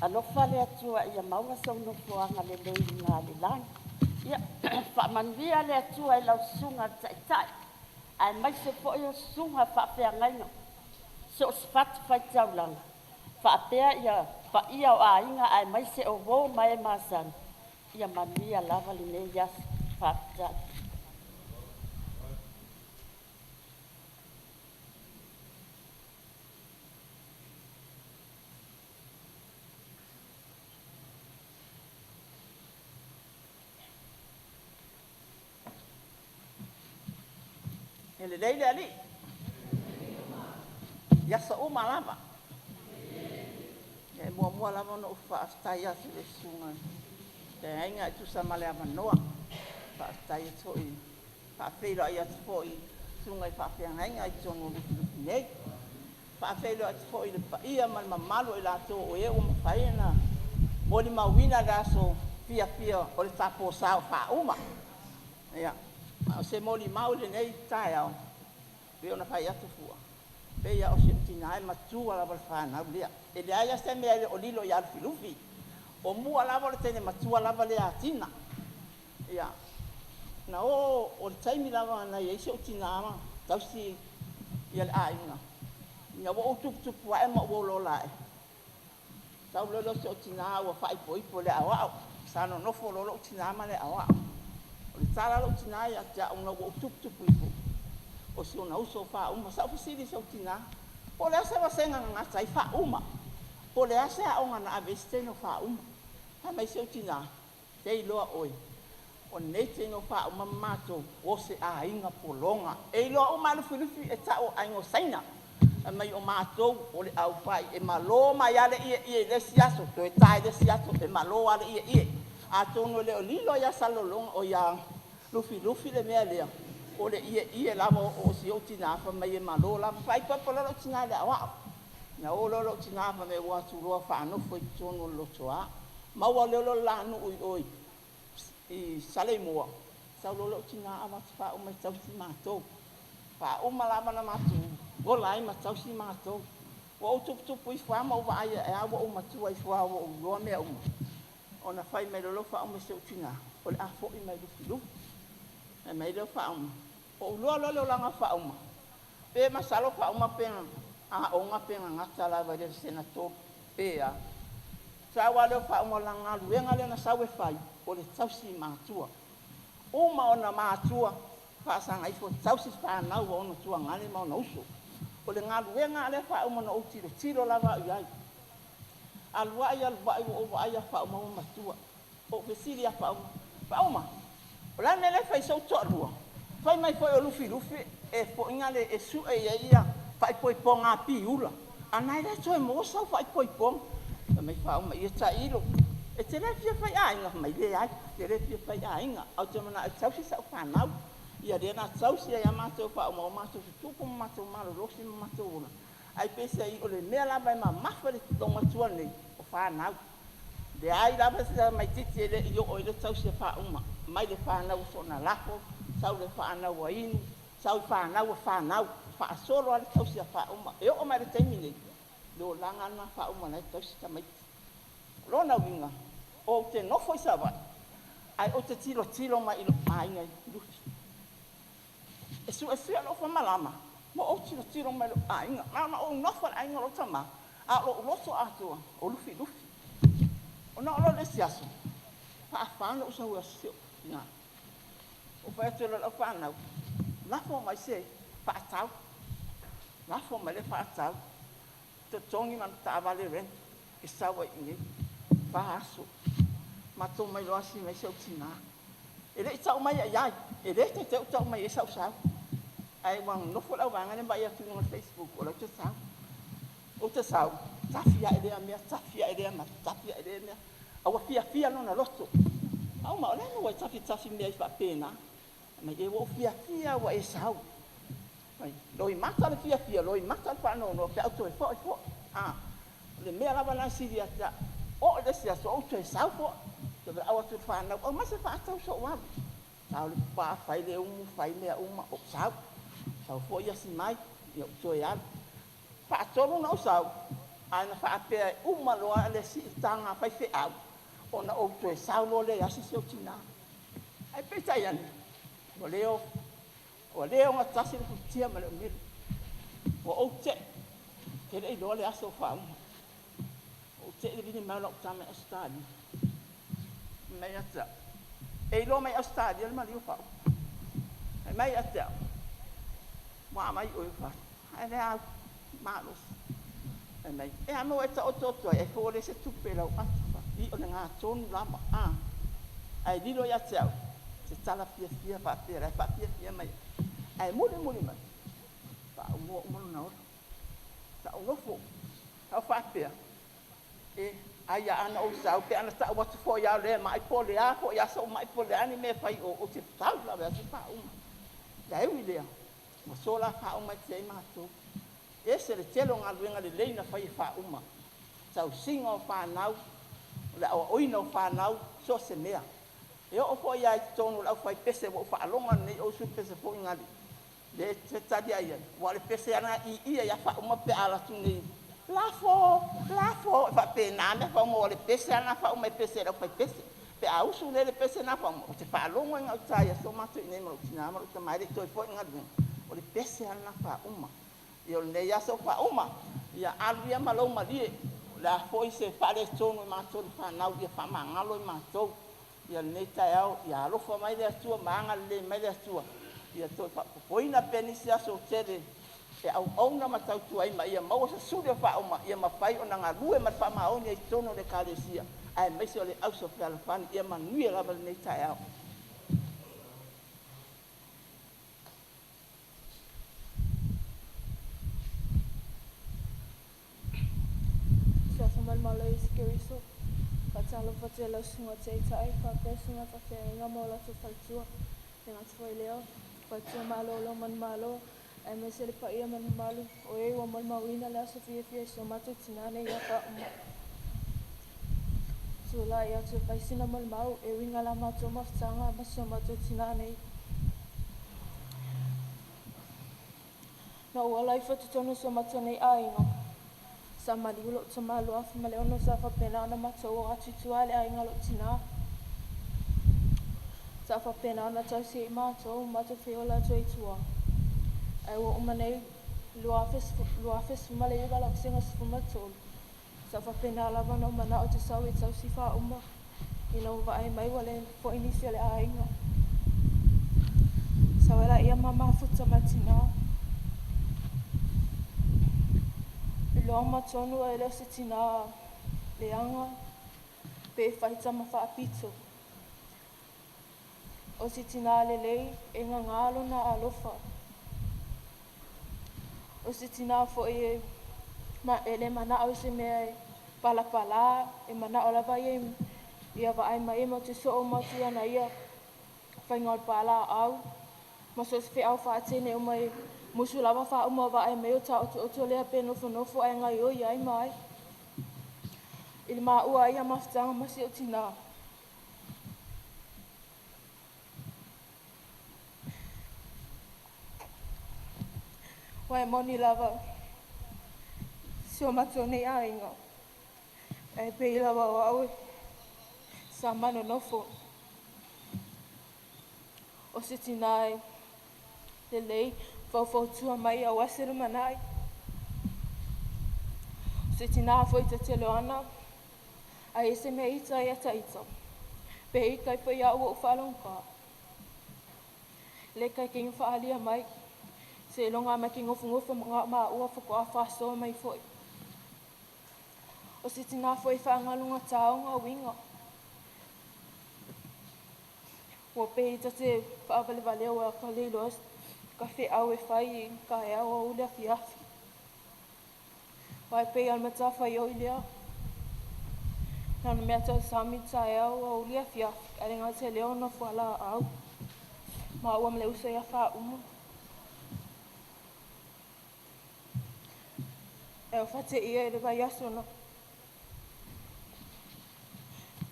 alofa le Atua ia maua sou nofoaga lelei i luga i le lagi. Ia faamanuia le Atua i lau susuga i le Taitai aemaise foi o susuga faafeagaiga so o se fatafaitaulaga faapea ia paia o aiga aemaise o uo ma e masani, ia manuia lava lenei aso. Faafetai. E lelei le Alii i aso uma lava. E muamua lava ona ou faafetai atu i le susuga i le feagaiga e tusa ma le avanoa. Faafetai atu foi, faafeiloai atu foi i susuga i faafeagaiga i totonu o Lufilufi nei. Faafeiloai atu foi i le paia ma le mamalu o i latou o e ua mafai ona molimauina le aso fiafia o le tapo sa o Fauma. Ia, a o se molimau i lenei taeao, pei ona fai atu fua, pei lava o si ou tina e matua lava i le fanau lea. E leai lava se mea e le o lilo ia Lufilufi. O mua lava o le teine matua lava lea a Tina. Ia, na o o le taimi lava na i ai si ou tina ma tausi le aiga, ina ua ou tuputupu ae ma ou olaola ae, sau loa lea o si ou tina ua faaipoipo i le aoao. Sa nonofo loa lou tina ma le aoao. O le tala a lou tina ia te au ina ua ou tuputupu ifo, o si ona uso Fauma. Sa ou fesili i si ou tina, po o le a se vasega na gata ai Fauma? Po o le a se aoga na ave ai si teine o Fauma? Fai mai si ou tina, se iloa oe, o nei teine o Fauma ma matou, o se aiga pologa. E iloa uma lava e Lufilufi e tau o aiga o Saina. Fai mai o matou o le aufai, e malo mai lava le ieie i le isi aso, toe ta i le isi aso, e malo lava le ieie. Atonu e le o lilo ia Salelologa, oi ia Lufilufi le mea lea, o le ieie lava o si ou tina fai mai e malo lava. Faaipoipo loa lou tina i le aoao. Na o loa lou tina fai mai ua o atu loa faanofo i totonu o le lotoa. Maua loa lea o le la nuu i o i Saleimoa, sau loa lou tina avatu faauma e tausi matou. Faauma lava ona matou ola ai ma tausi matou. Ua ou tuputupu ifo lava ma ou vaai ae lava ua ou matua ifo lava ua ou iloa mea uma, ona fai mai loa lea o Faauma i si ou tina, o le a foi mai Lufilufi. Fai mai lea o Faauma, ou iloa loa le olaga o Faauma, pe masalo Faauma pe na aoga pe na gata lava i le Lesena 3 pe a. Sau lava lea o Faauma o lana galuega lea na sau e fai, o le tausi matua. Uma ona matua, faasaga ifo tausi fanau a ona tuagane ma ona uso. O le galuega lava lea a Faauma na ou tilotilo lava au i ai. Alu ai, alu ai ua ou vaai ia Faauma ua matua. Ou fesili ia Faauma, Faauma, o le a le mea lea e fai ai sou toalua? Fai mai foi o Lufilufi e foi le e sue i ai ia faaipoipoga a Piula, a o lena e le toe maua sau faaipoipoga. Fai mai Faauma, ia tailo, e te le fia faiaiga? Fai mai, leai, ou te le fia faiaiga, ae ou te manao e tausi sau fanau. Ia lea na tausi ai lava matou e Faauma ua matou tutupu ma matou malolosi ma matou ola, ae peiseai o le mea lava e mamafa i le loomatua lenei, o fanau. Leai lava se tamaitiiti e le i oo i ai le tausi a Faauma, mai le fanau a Sonalafo, sau le fanau a Inu, sau i fanau a fanau, faasolo lava le tausi a Faauma. E oo mai i le taimi lenei, o le olaga lava lena a Faauma o la e tausi tamaiti. O lona uiga, ou te nofo i Savaii, ae ou te tilotilo mai i lou aiga i Lufilufi. E suesue lou famalama ma ou tilotilo mai i lou aiga. Na ona ou nofo lava i le aiga o lou tama, a o lou loto atoa, o Lufilufi. Ona oo loa lea i le isi aso, faafa ona ou sau e asi si ou tina. Ou fai atu loa i lau fanau, Lafo mai se faatau. Lafo mai le faatau. Totogi ma taavale rent e sau ai i inei. 4 aso. Matou omai loa asi mai si ou tinā. E le i tau mai i ai, e le taitai ou tau mai ai sau sau. Ae ua nofo le auvaega lea ma vaai atu i luga o le Facebook o la ou te sau. Ou te sau, tafi ae lea mea, tafi ae lea ma tafi ae lea mea. A ua fiafia lona loto. Auma o le a ua e tafitafi mea ai faapena. Mai e ua ou fiafia ua e sau. Mai, loimata le fiafia, loimata le faanoanoa pe au toe foi foi. Ah, le mea lava na sili ia te au. O le isi aso ou toe sau foi. Toe valaau atu i le fanau, aumai se faatau sou alu. Sao le pā, fai le umu, fai mea uma, ou sau. Sau foi asi mai, ia ou toe alu. Faatolu na ou sau, ae na faapea e uma loa le siitaga faifeau, ona ou toe sau loa lea e asi si ou tinā. Ae peitai ane, ua le ogatasi le futia ma le umelu. Ua ou tei, ke le iloa le aso o faauma. Ou tei le vili mai o lau tama i Ausetalia. Mai ia te au. E iloa mai Ausetalia le maliu o faauma. Fai mai ia te au, ua mai oe o fatu. Ae le au, malosi. Fai mai, e a mo e taoto atu ai, ai fua le se tupe lau ata. I o le gatonu lava. Ah. Ae lilo ia te au, se tala fiafia faapea, la e faafiafia mai. Ae muli muli mai, faaumua uma lona ola. Sa ou nofo, sa ou faapea, e ai a ana ou sau, pe ana tau atu foi ao lea mai po le a foi aso o mai po le a ni mea fai o, ou te sau lava atu faauma. Le ui lea, ua sola faauma e te ai matou. Ese le tele o galuega lelei na fai e faauma. Tausiga o fanau, o le aoaoina o fanau, so o se mea. E oo foi ia i totonu o le aufaipese ua ou faalogo nei o usu pese foi gali. Le te tali ai ai, ua le pese ana i ia ia faauma pe ala atu nei. Lafo, lafo, e faapena mea faauma o le pese ana faauma e pese e le aufaipese. Pe a usu le pese na faauma, ou te faalogo i gauta i aso matou i nei ma lou tinā ma lou tama e le i toe foi galuega. O le pese ana faauma. Ia o lenei aso faauma, ia alu ia ma lou malie. O le a foi se faaletonu i matou le fanau, ia faamagalo i matou. Ia lenei taeao, ia alofa mai le Atua ma agalelei mai le Atua. Ia toe faaopoopoina pea nisi aso tele e auauna ma tautua ai ma ia maua se suli o faauma, ia mafai ona galue ma le faamaoni ai totonu o le Ekalesia, aemaise o le Auso Fealofani. Ia manuia lava lenei taeao. Suafa ma le Malo Iesu Keriso. Faatalofa atu i lau susuga taitai faapea susuga faafeagaiga ma o latou faletua. E gata foi i lea, faletua malolo ma le Malo, aemaise le paia ma le mamalu o e ua molimauina le aso fiafia i si o matou tinā nei ia faauma. Tulai atu e fai sina molimau e uiga la matou mafutaga ma si o matou tinā nei. Na ou ala ifo i totonu o si o matou nei aiga, sa maliu lou tama 2006, sa faapena ona matou o atu i tua i le aiga o lou tinā. Sa faapena ona tausi ai matou, matou feola atu ai i tua. Ae ua uma nei 2019 lau vasega 13, sa faapena lava ona ou manao te sau e tausi faauma ina ua vaai mai ua le foi nisi o le aiga. Sau ai laia ma mafuta ma tinā. Iloa ma tonu e le o se tinā leaga pe faita ma faapito. O se tinā lelei e gagā lona alofa. O se tinā foi e, ma, e le manao i se mea e palapalā, e manao lava ia ia vaai mai e ma te soo ma atu ana ia faiga o le palaau ma so o se feau faatene uma e musu lava faauma vaai mai o taotooto lea pe nofonofo ae gaioi ai ma ai. I le maua ai ia mafutaga ma si ou tinā. Ua e moni lava si o matou nei aiga. Ae pei lava o au e sa manonofo. O se tinā e lelei faufautua mai aua se lumanai. O se tinā foi tatelo ana, a e se mea ita ia ta ita. Pe ita i foi au o ou faalogogā. Le kaikaiga faaalia mai, seiloga lava ma te nofonofo maua faatoa faasoa mai foi. O se tinā foi e faagalugatā ona uiga. Ua pei ta te faavalevalea ua ka le iloa ka feau e fai i taeao, aoauli, afiafi. Aua e pei lava o le matafaioi lea, na ona meatausami taeao, aoauli, afiafi, ae le gata i lea o nofoalaau maua ma le uso ia Faauma. E aofateia i le vaiaso na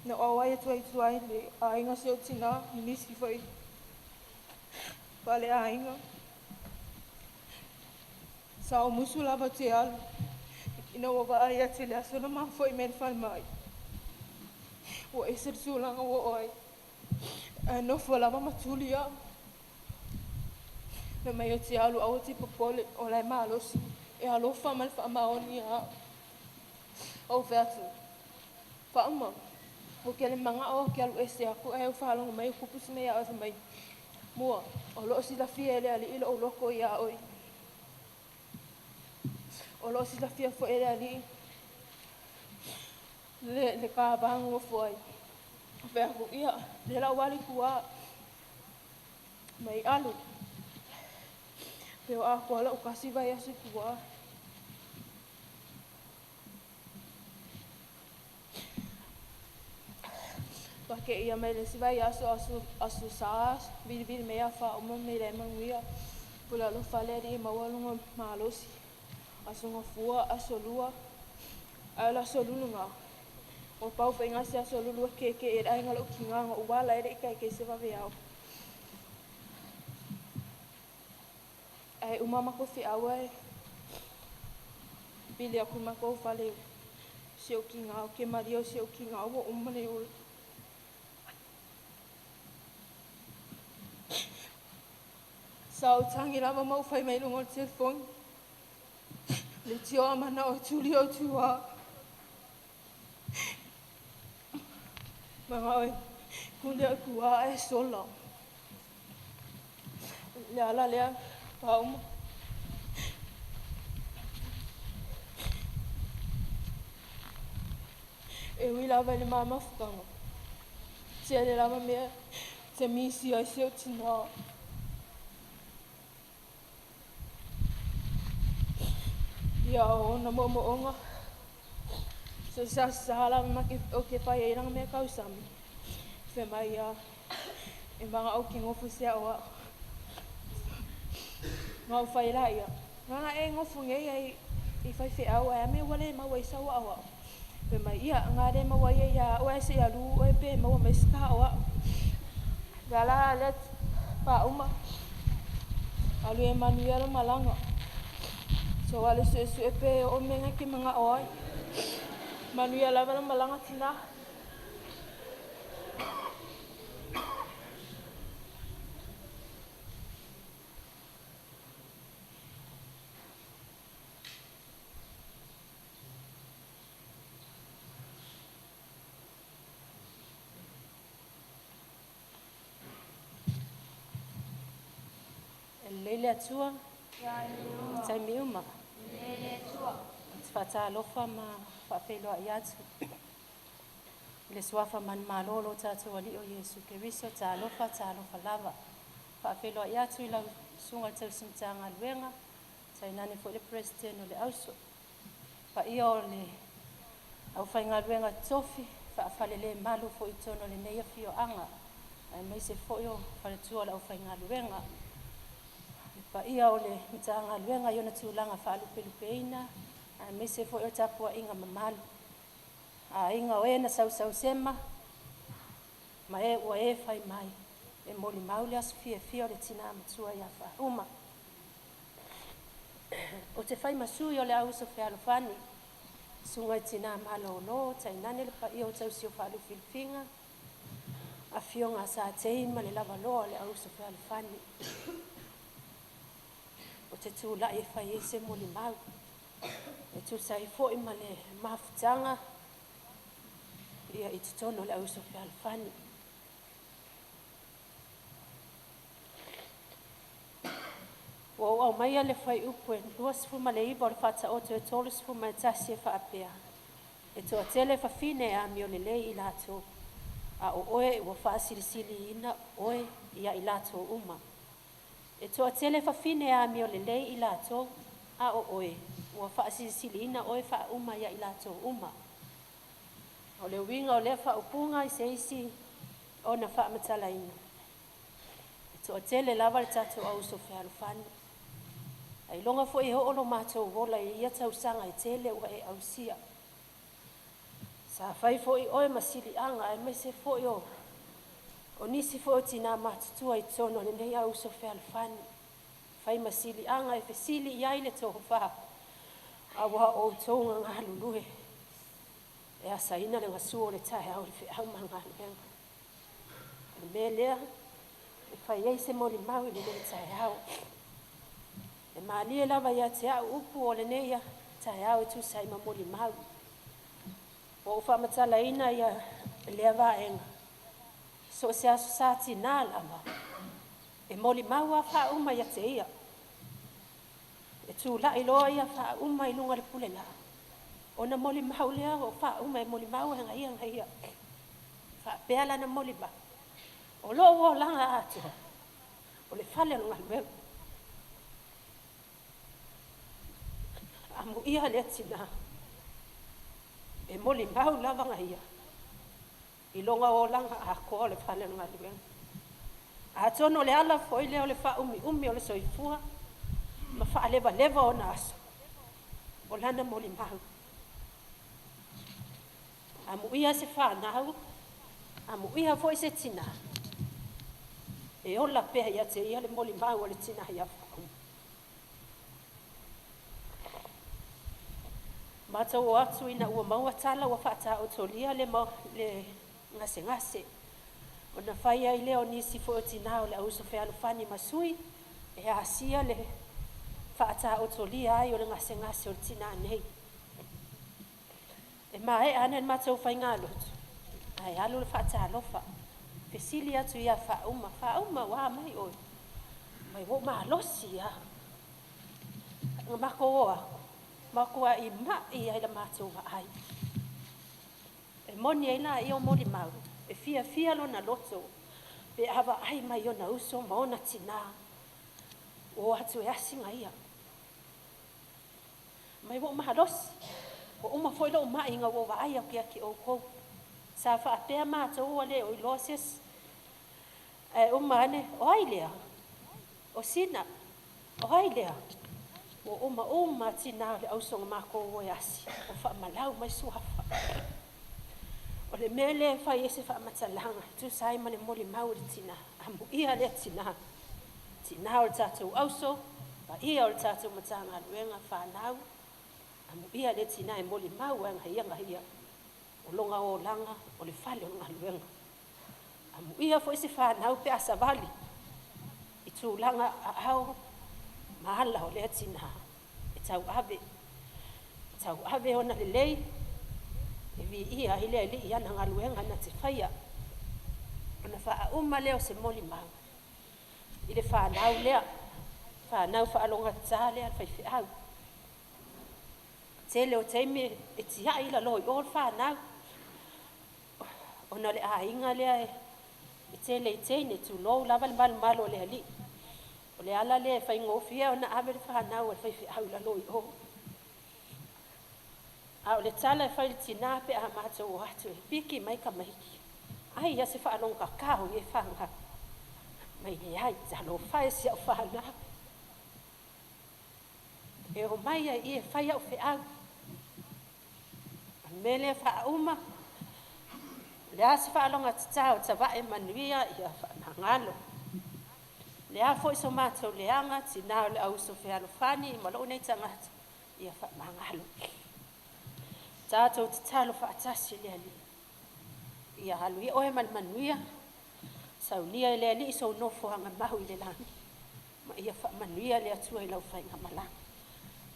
na ou auai atu ai i tua i le aiga si ou tinā i nisi foi faleaiga. Sa ou musu lava ou te alu ina ua vaai atu i le aso na ma foi mai le falemai. Ua ese le tulaga ua oo ai, ae nofo lava ma tuli au. Fai mai ou te alu aua te popole o la e malosi e alofa ma le faamaoni ia au. Ou fai atu, Faauma, ou te le manao ou te alu ese aku ae ou faalogo mai o tupu se mea ia oe. Fai mai, Mua, o lo o silafia e le Alii lou loto ia oe. O lo o silafia foi e le Alii le, le ta va nonofo ai. Ou fai atu, ia, lea la ua alu i tua mai alu. Pe o atoa lau tasi vaiaso i tua. Pakeia mai le isi vaiaso aso, aso Sa, vilivili mea faauma me le manuia. Pule alofa le Alii maua lona malosi. Aso Gafua, aso Lua, ae o le aso Lulu na. Ua pau foi i se aso Lulu e kekeʻi ai le aiga lou tiga na ou ala ai le i taita'i se vaveao. Ae uma matou feau ae pili atu i matou fale si ou tiga ou te malie o si ou tiga ua uma le ola. Sa ou tagi lava ma ou fai mai i luga o le telefoni. Leitioa manao e tuli au i tua. Manao e tuli au i tua ae sola. Le ala lea faauma. E ui lava i le ma mafutaga, tele lava mea te misi ai si ou tinā. Ia o ona moomooga, so se aso sa lava ma ke, o ke fai ai lana mea tausami, fai mai ia e manao ke nofo se ao a'u. Na ou fai la ia, na e nofo nei ai i faifeau ae a mea ua le maua ai sau aoao. Fai mai, ia, na le maua ia ia a'u ae se i alu oe pe maua mai se ta aoao. Lea la lea faauma, alu e manuia le malaga. So alu suesue pe oo mea na e te manao ai. Manuia lava le malaga tinā. E lelei le Atua i taimi uma. Ou te faatalofa ma faafeiloai atu i le suafa manumalo o lo tatou Alii o Iesu Keriso, talofa, talofa lava. Faafeiloai atu i lau Susuga i le Tausi Matagaluega, tainane foi le Peresetene o le Auso, paia o le aufaigaluega totofi faafalelemalu foi i totonu o lenei afioaga, aemaise foi o faletua o le aufaigaluega. Le paia o le Matagaluega i ona tulaga faalupelupeina, aemaise foi o le tapuaiga mamalu a aiga o e na sausausema ma e ua e fai mai e molimau le aso fiafia o le tina matua ia Faauma. Ou te fai ma sui o le Auuso Fealofani, Susuga i Tina Malolo, tainane le paia o tausi o faalufilufiga, afioga a Satei ma le lavaloa o le Auuso Fealofani. Ou te tulai e fai ai se molimau e tusa ai foi ma le mafutaga ia i totonu o le Auuso Fealofani. Ua ou aumaia le fuaiupu e 29 o le Faataoto e 31 e faapea, E toatele fafine e amio lelei i latou, a o oe ua faasilisiliina oe ia i latou uma. E toatele fafine e amio lelei i latou, a o oe ua faasilisiliina oe faauma ia i latou uma. O le uiga o lea faaupuga i se isi ona faamatalaina, e toatele lava le tatou au uso fealofani. Ailoga foi e oo lo matou ola i ia tausaga e tele ua e ausia. Sa fai foi oe ma siliaga aemaise foi o nisi foi o tinā matutua i totonu o lenei au uso fealofani. Fai ma siliaga e fesili i ai le tofa, aua o outou na galulue e asaina le gasu o le taeao i le feau ma le galuega. O le mea lea e fai ai se molimau i lenei taeao. E malie lava ia te au upu o lenei taeao e tusa ai ma molimau. Ua ou faamatalaina ia lea vaega, so o se aso Sa tinā lava, e molimau lava faauma ia te ia. E tulai loa ia faauma i luga o le pulelaa, ona molimau lea o faauma e molimau e ia na ia. Faapea lana molimau, o lou olaga atoa, o le fale o le galuega. Amuia lea tinā, e molimau lava na ia, i lona olaga atoa o le fale o le galuega. Atonu o le ala foi lea o le faaumiumi o le soifua ma faalevaleva ona aso, o lana molimau. Amuia se fanau, amuia foi se tinā, e ola pea ia te ia le molimau o le tinā ia faauma. Matou o atu ina ua maua tala ua faataotolia le gasegase, ona fai ai lea o nisi foi o tinā o le au uso fealofani ma sui e asia le faataotolia ai o le gasegase o le tinā nei. E maea ane le matou faigalotu, ae alu le faatalofa, fesili atu ia faauma, faauma ua a mai oe? Mai ua ou malosi lava. Na matou o atu, matuai mai ai la matou vaai. E moni ai laia o molimau, e fiafia lona loto pe a vaai mai ona uso ma ona tinā, o atu e asi ia. Mai ua ou malosi, ua uma foi lou mai ina ua vaai atu ia te outou. Sa faapea matou ua le o iloa se isi. Ae uma ane, o ai lea? O Sina, o ai lea? Ua uma uma tinā o le ausoga matou o e asi, o faamalau mai suafa. O le mea lea e fai ai se faamatalaga, tusa ai ma le molimau o le tinā, amuia lea tinā, tinā o le tatou auso, paia o le tatou Matagaluega fanau, amuia lea tinā e molimau ai ia na ia, o lona olaga o le fale o le galuega. Amuia foi se fanau pe a savali i tulaga aao ma ala o lea tinā e tauave ona lelei, e viia ai le Alii i ana galuega na te faia. Ona faauma lea o se molimau i le fanau lea, fanau faalogotata lea le faifeau. Tele o taimi e tiai i lalo i o le fanau, ona o le aiga lea e tele i teine, tulou lava le malumalu o le Alii. O le ala lea e faigofie ona ave le fanau a le faifeau i lalo i o. A o le tala e fai le tinā pe a matou o atu e piki mai tamaiti, ai ia se faalogotata o nei fanau. Mai leai, talofa e si au fanau. E o mai ai e fai au feau. O le mea lea faauma, le a se faalogotatau o tavae manuia ia faamagalo. Le a foi so matou leaga, tinā o le au uso fealofani ma lou nei tagata, ia faamagalo. Tatou tatalo faatasi le Alii. Ia alu ia oe ma le manuia, saunia e le Alii sou nofoaga mau i le lagi, ma ia faamanuia le Atua i lau faigamalaga.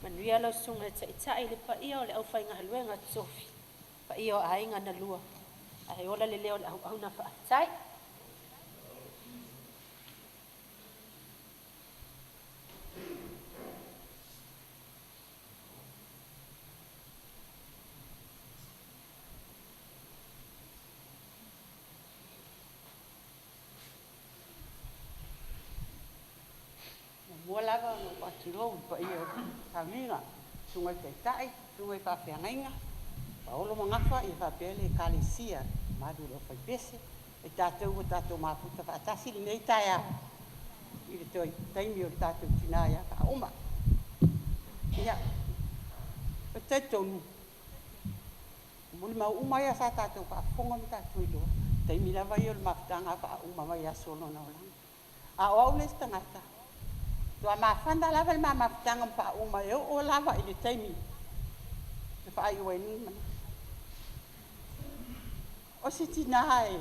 Manuia lau susuga i le Taitai, le paia o le aufaigaluega totofi, paia o aiga na lua, ae ola le leo o le auauna faafetai. Faatulou i le paia o le tauniga, susuga i le Taitai, susuga i faafeagaiga, paolo ma gafa faapea le Ekalesia mamalu i le aufaipese ma i tatou ua tatou mafuta faatasi i lenei taeao i le toe taimi o le tatou tina ia Faauma. Ia, ou te talitonu, o molimau uma lava ia sa tatou faafofoga ma tatou iloa, o taimi lava ia o le mafutaga a faauma mai aso o lona olaga. A o au le isi tagata, faatoa mafana lava le ma mafutaga ma faauma e oo lava i le taimi na faaiu ai nei mana. O se tinā e,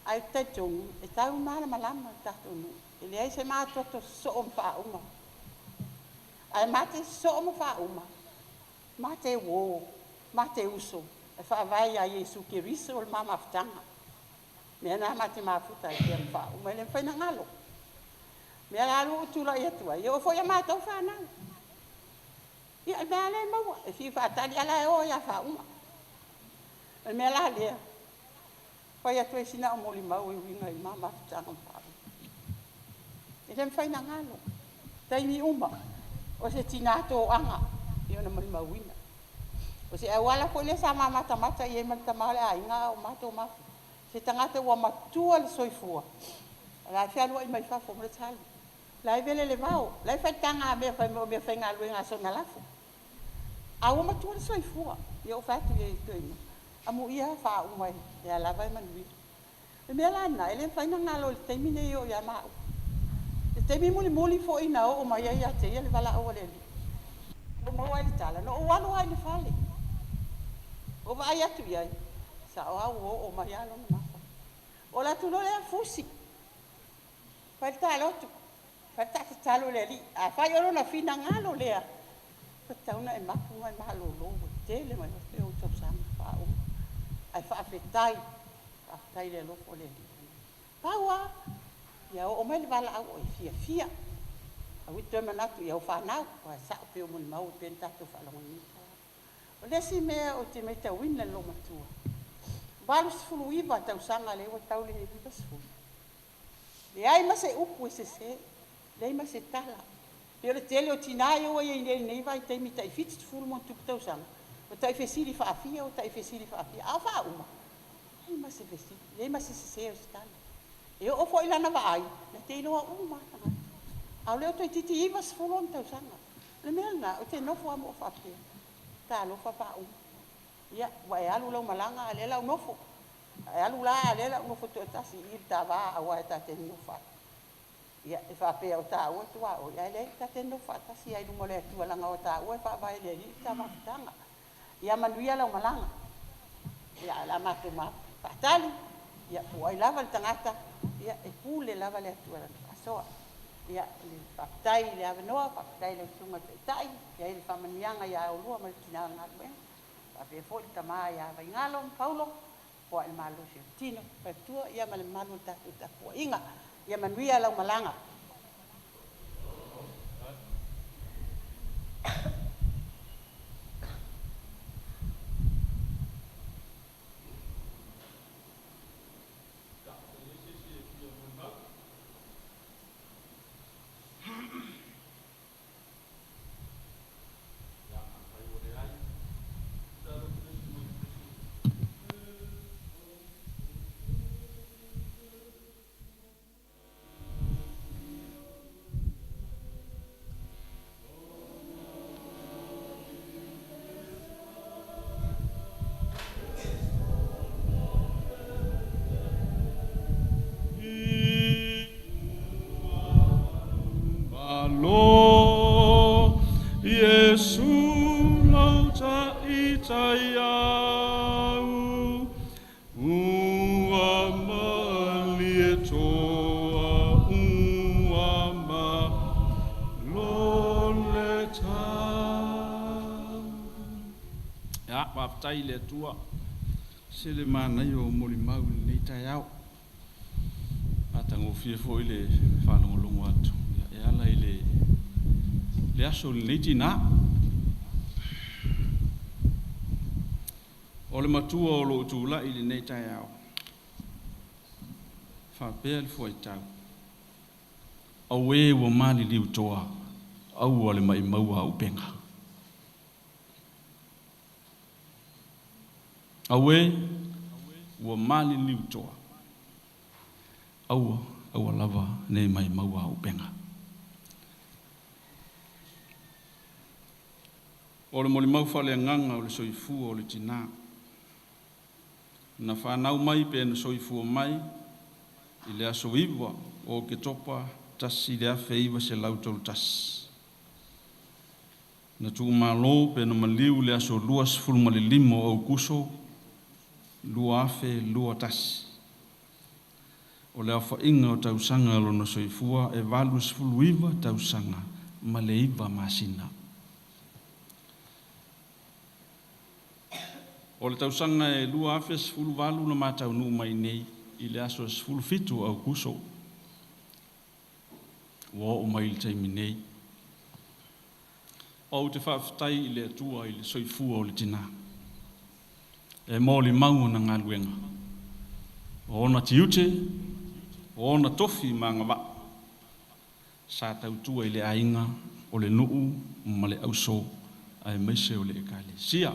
ae ou te talitonu e tau malamalama le tatou nuu, e leai se ma toto sosoo ma faauma, ae ma te sosoo ma faauma, ma te uo, ma te uso, e faavae ia Iesu Keriso le ma mafutaga. O le mea lena ma te mafuta ai pea ma faauma, e le mafai ona galo. O le mea la lea ua ou tulai atu ai, e oo foi i a matou fanau, ia o le mea lava lea e maua, e fiu e faatali, a o la e o lava ia faauma. O le mea la lea, e fai atu ai sina au molimau e uiga i le ma mafutaga ma faauma. E le mafai ona galo, taimi uma, o se tina toaga pei ona molimauina. O se auala foi lea sa ma matamata i ai ma le tama o le aiga a o matou mafuta, se tagata ua matua le soifua, o la e fealuai mai fafo ma le o la e vele i le vao, o la e fai tagamea fai mai o meafaigaluega a Sona lafo, a ua matua le soifua. Ia ou fai atu i ai i toeaiina, amuia faauma o lea lava e manuia. O le mea la lena, e le mafai ona galo i le taimi lenei e oo ia maua. O le taimi mulimuli foi na oo mai ai ia te ia le valaau a le Alii, na ou maua ai le tala, na ou alu lava i le fale, ou vaai atu i ai, sao lava ua oo mai lava lona mafaufau. Ou alu atu loa lea fusi, fai le ta lotu, fai le ta tatalo i le Alii, afai o Lona finagalo lea, ua tatau ona e mapu ma e malolo ua tele mai ou tausaga faauma. Ae faafetai, faafetai i le alofa o le Alii. Pau lava, ia oo mai le valaau o e fiafia, aua e te toe manatu i au fanau, aua e sao pei o molimau e pei ona tatou faalogo i lenei taeao. O le isi mea ou te maitauina i le loomatua, 89 tausaga lea ua tau i le 90, leai ma se upu e sese, leai ma se tala. E pei o le tele o tina ia ua i ai nei i lenei vaitaimi tai 70+ tausaga, ua tai fesili faafia, ua tai fesili faafia, a o faauma, leai ma se fesili, leai ma se sese o se tala. E oo foi i lana vaai, na te iloa uma lava tagata. A o lea toeitiiti 90 ona tausaga. O le mea lena, ou te nofo lava ma ou faapea, talofa Faauma, ia ua e alu lau malaga a o lea o le a ou nofo. A e alu la a o lea o le a ou nofo toatasi i i le ta va aua ta te nonofo faatasi. Ia, e faapea o taua e tuaoi, ae leai, ta te nonofo faatasi lava i luma o le Atua leaga o taua e faavae i le Alii le ta mafutaga. Ia manuia lau malaga. Ia, ae o le a matou faatali, ia po o ai lava le tagata, ia e pule lava le Atua i lana faasoa. Ia, faafetai i le avanoa, faafetai i lau Susuga i le Taitai, ia i ai le faamanuiaga ia oulua ma le tina o le galuega, faapea foi le tama ia Vaigalo ma Paulo, foai le malosi o le tino, faletua, ia ma le mamalu o le tatou tapuaiga. Ia manuia lau malaga. Malo Iesu lau taitai au, ua malie toa ua malo le tau. Ia, faafetai i le Atua, se le manaia o molimau i lenei taeao. Matagofie foi le faalogologo atu e ala i le aso o lenei tina. O le matua o lou tulai i lenei taeao, faapea le fuaitau, Auē ua maliliu toa, Aua le maimau auupega. Auē, ua maliliu toa. Aua, aua lava ne i maimau auupega. O le molimau faaleagaga o le soifua o le tinā. Na fanau mai pe na soifua mai i le aso 9 o Oketopa 1931. Na tuumalo pe na maliu i le aso 25 o Aukuso 2021. O le aofaiga o tausaga o lona soifua e 89 tausaga ma le 9 masina. O le tausaga e 2018 na ma taunuu mai nei i le aso 17 o Aukuso. Ua oo mai i le taimi nei. Ou te faafetai i le Atua i le soifua o le tinā. E molimau ona galuega, o ona tiute, o ona tofi ma agavaa sa tautua i le aiga, o le nuu ma le auso aemaise o le Ekalesia.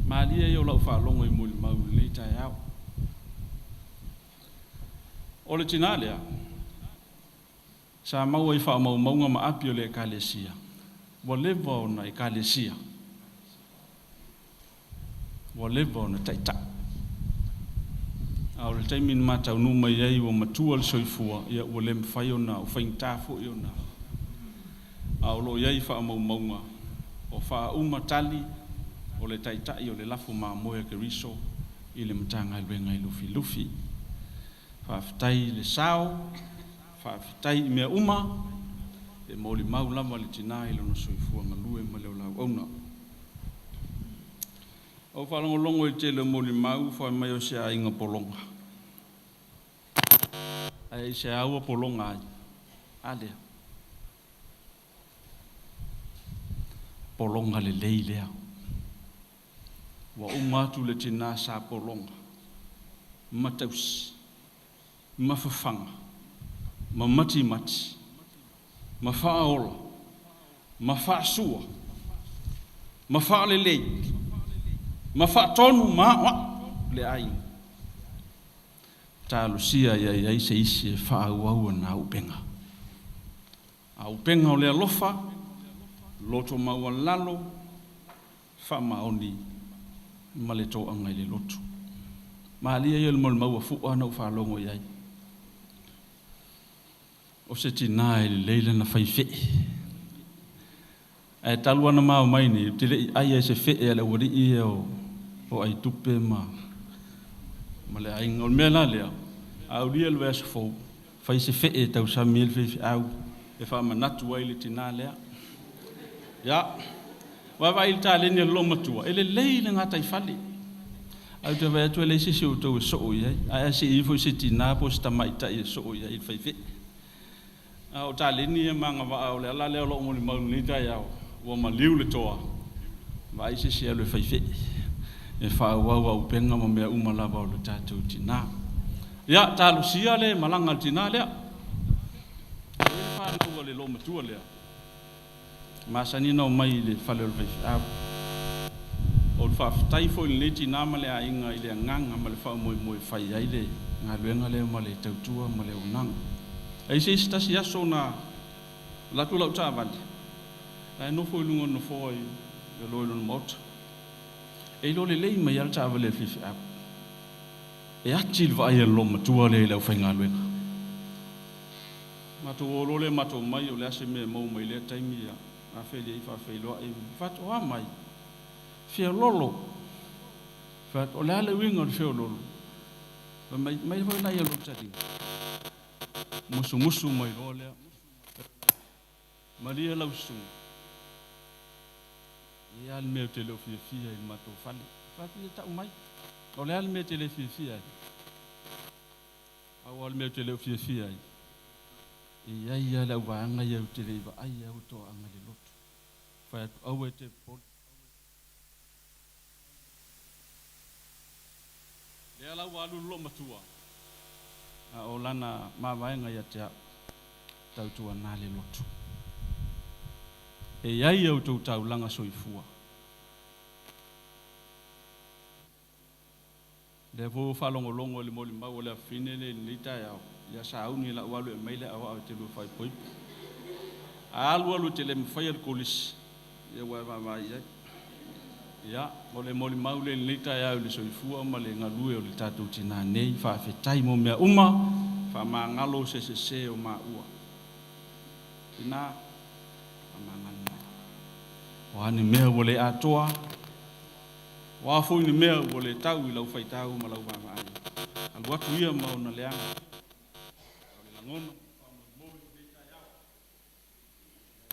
Malie ia o lau faalogo i molimau i lenei taeao. O le tinā lea, sa maua i faamaumauga ma api o le Ekalesia, ua leva ona Ekalesia, ua leva ona taitai. A o le taimi na ma taunuu mai ai ua matua le soifua, ia ua le mafai ona, ua faigata foi ona, a o lo o i ai faamaumauga o faauma tali o le taitai o le lafo mamoe a Keriso i le Matagaluega e Lufilufi. Faafetai i le sao, faafetai i mea uma, e molimau lava le tinā i lona soifua galue ma le ola auauna. Ou faalogologo i le tele o molimau fai mai o se aiga pologa. Ae aisea ua pologa ai? A lea. Pologa lelei lea. Ua uma atu le tinā sa pologa, ma tausi, ma fafaga, ma matimati, ma faaola, ma faasua, ma faalelei, ma faatonu ma aoao le aiga. Talosia ia i ai se isi e faaauau ana auupega. Auupega o le alofa, loto maualalo, faamaoni ma le toaga i le lotu. Malie ia le molimau a Fu'a na ou faalogo i ai. O se tinā e lelei lana fai fe'e. Ae talu lava ona ma omai nei, ou te le i ai i se fe'e a le aualii ia o Aitupe ma le aiga. O le mea la lea, a aulia le vaiaso fou, fai se fe'e e tausami ai le faifeau e faamanatu ai le tinā lea. Ia, vaavaai i le taleni a le loomatua, e lelei le gataifale. Ae ou te vaai atu e leai se isi o outou e soo i ai. Ae a se i i ai foi se tinā po o se tamaitai e soo i ai i le fai fe'e. A o taleni ia ma agavaa o le ala lea o lou molimau i lenei taeao, ua maliu le toa, vaai se isi e alu e fai fe'e, e faaauau auupega ma mea uma lava o le tatou tinā. Ia, talosia le malaga a le tinā lea. E i ai le fanau a le loomatua lea, masani ona omai i le fale o le faifeau. O le faafetai foi i lenei tinā ma le aiga i le agaga ma le faamoemoe e fai ai le galuega lea ma le tautua ma le auaunaga. E i ai se isi tasi aso na alu atu lau taavale, la e nofo i luga o le nofoa i lalo i lona maota. E iloa lelei mai lava le taavale a le faifeau. E ati le vaai a le loomatua lea i le aufaigaluega. Matou o loa lea matou omai, o le a se mea e maua mai lea taimi, ia afea e faafeiloai, faatoa mai, feololo. O le a le uiga o le feololo? Fai mai, mai foi la ia lou taliga. Musumusu mai loa lea. Malie lau susuga. E i ai lava le mea ou te le o fiafia i le matou fale. Fai atu ia tau mai. O le a le mea e te le fiafia ai? Pau lava le mea ou te le o fiafia ai, e i ai lava le auvaega ia ou te le i vaai au e toaaga i le lotu. Fai atu, aua e te popole. Lea la ua alu le loomatua, a o lana mavaega ia te au, tautuana le lotu. e i ai a outou taulaga soifua. O lea foi ua faalogologo i le molimau a le afafine lea i lenei taeao, ia sauni i lau alu e aumai le aoao e te lua faaipoipo. A alu alu e te le mafaia le kolisi, ia ua e vaavaai i ai. Ia, o le molimau lea i lenei taeao i le soifua ma le galue o le tatou tinã nei, faafetai mo mea uma, faamagalo se sese o maua. Tina, faamagalo mai. O a ni mea ua le atoa, o a foi ni mea ua le tau i lau faitau ma lau vaavaai, alu atu ia ma ona leaga. O le lagona ma le faamoemoe i lenei taeao,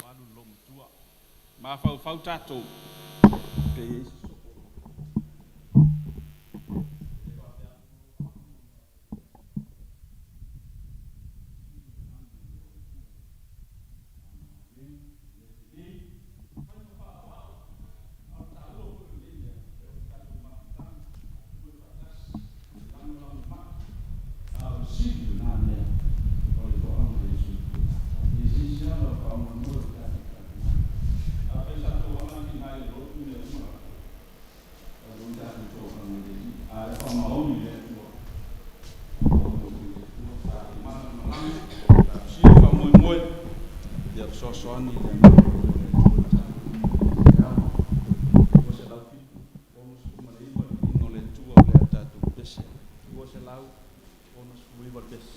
ua alu le loomatua. Mafaufau tatou pe i ai se soo. Faamoemoe ia fesoasoani le Agaga o le Atua i tatou taeao. 269 le viiga o le Atua o le a tatou pese ai. 269 le pese.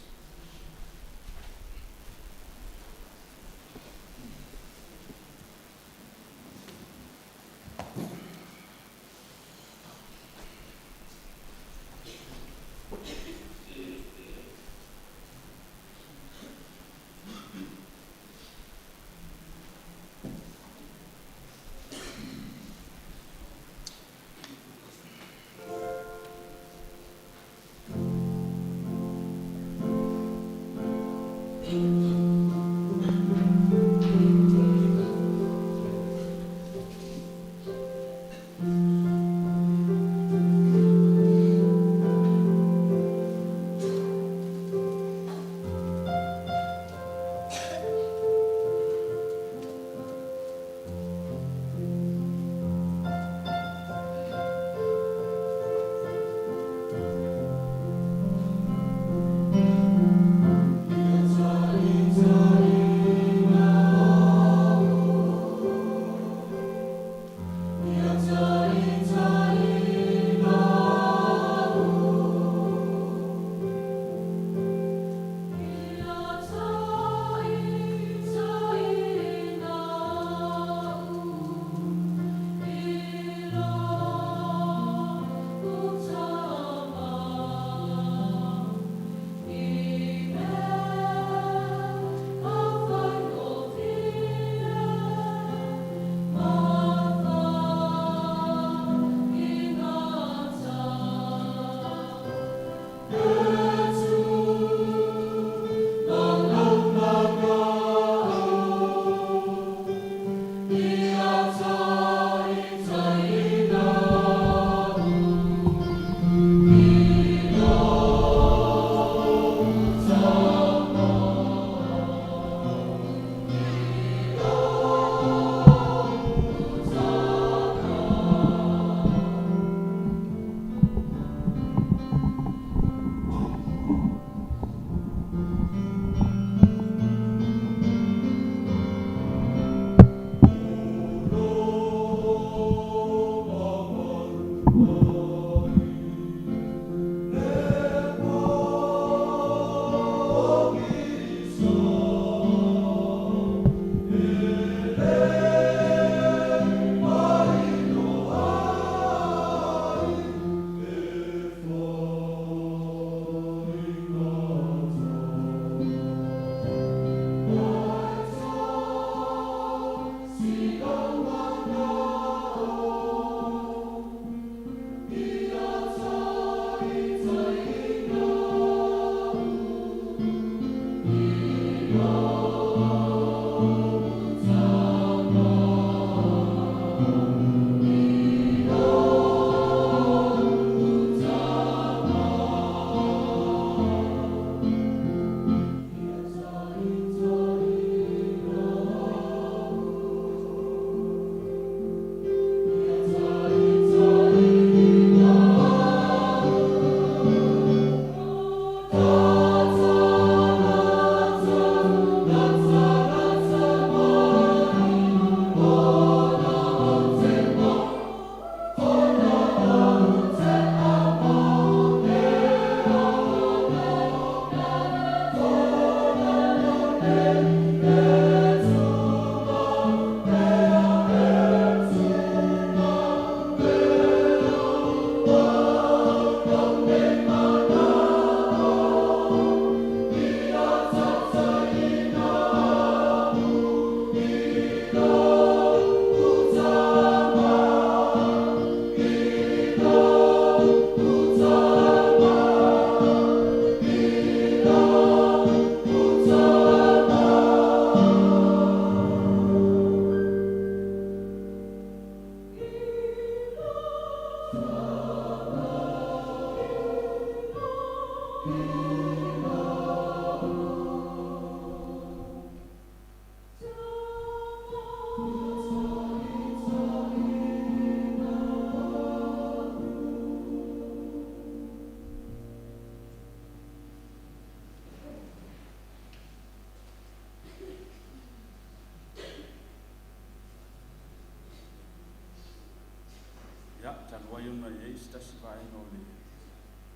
Ia, talu ai ona e i ai se tasi vaega o le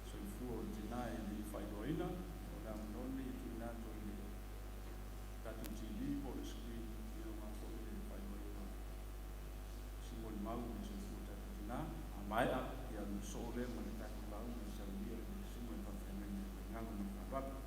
soifua o le tina e le i faailoaina, o le avanoa lenei e tuuina atu i le tatou TV po o le screen, ia aua foi le faailoaina o si molimau o le soifua o tatou tina. A maea, ia ona sosoo lea ma le tatou lauga e saunia e le susuga i le faafeagaiga ia Faigalo. Ma le faaaloalo.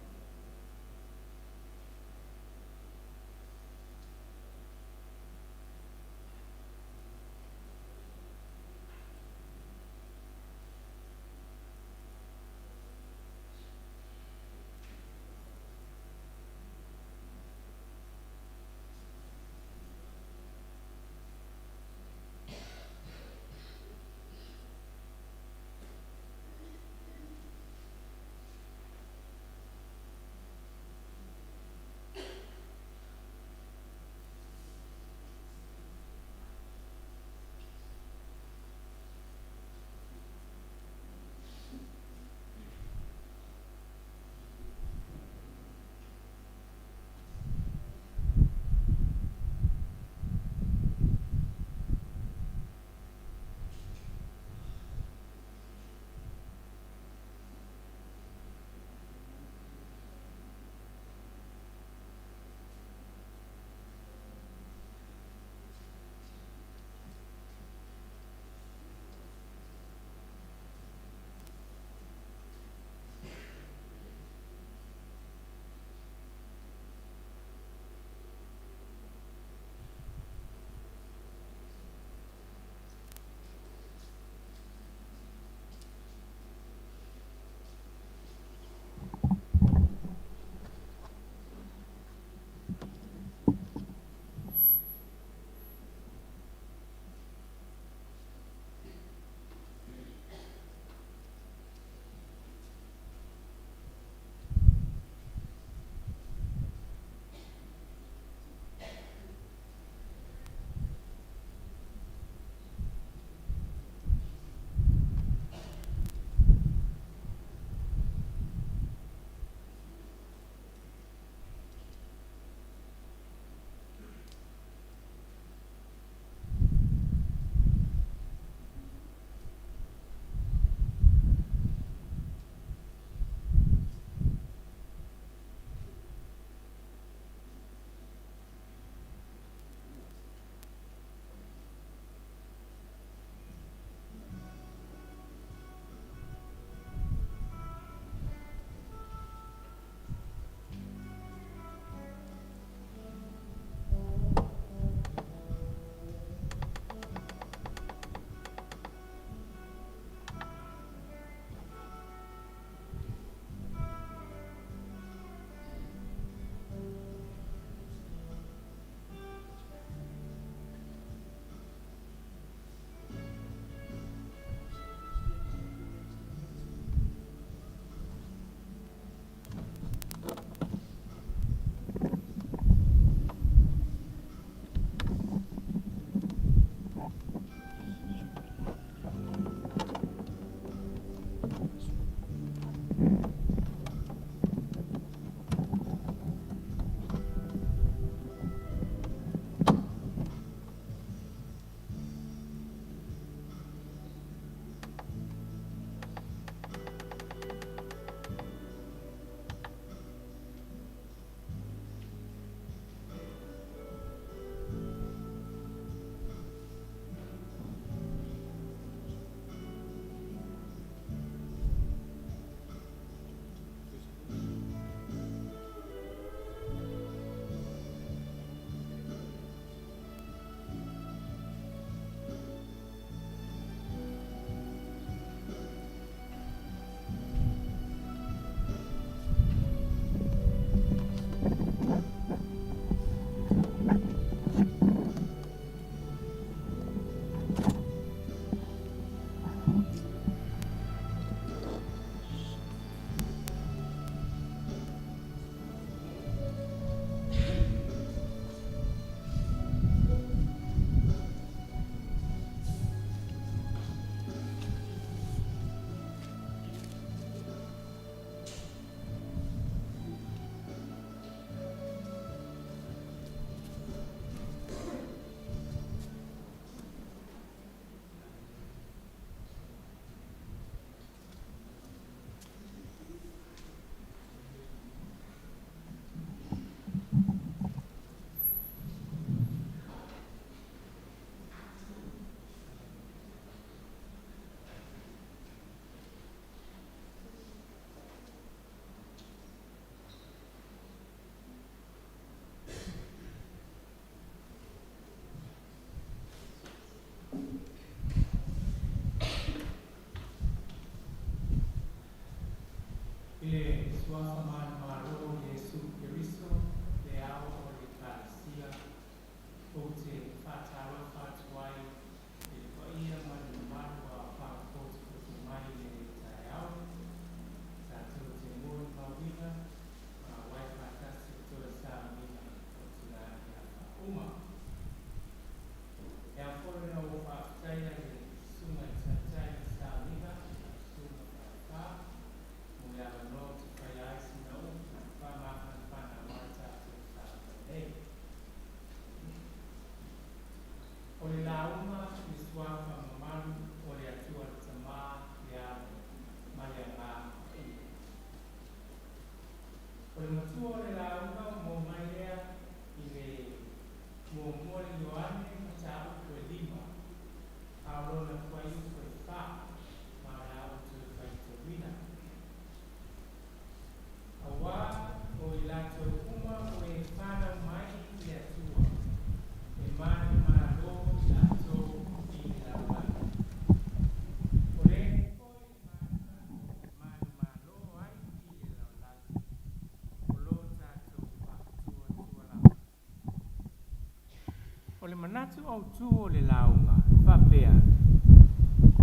manatu autū o le lauga e faapea,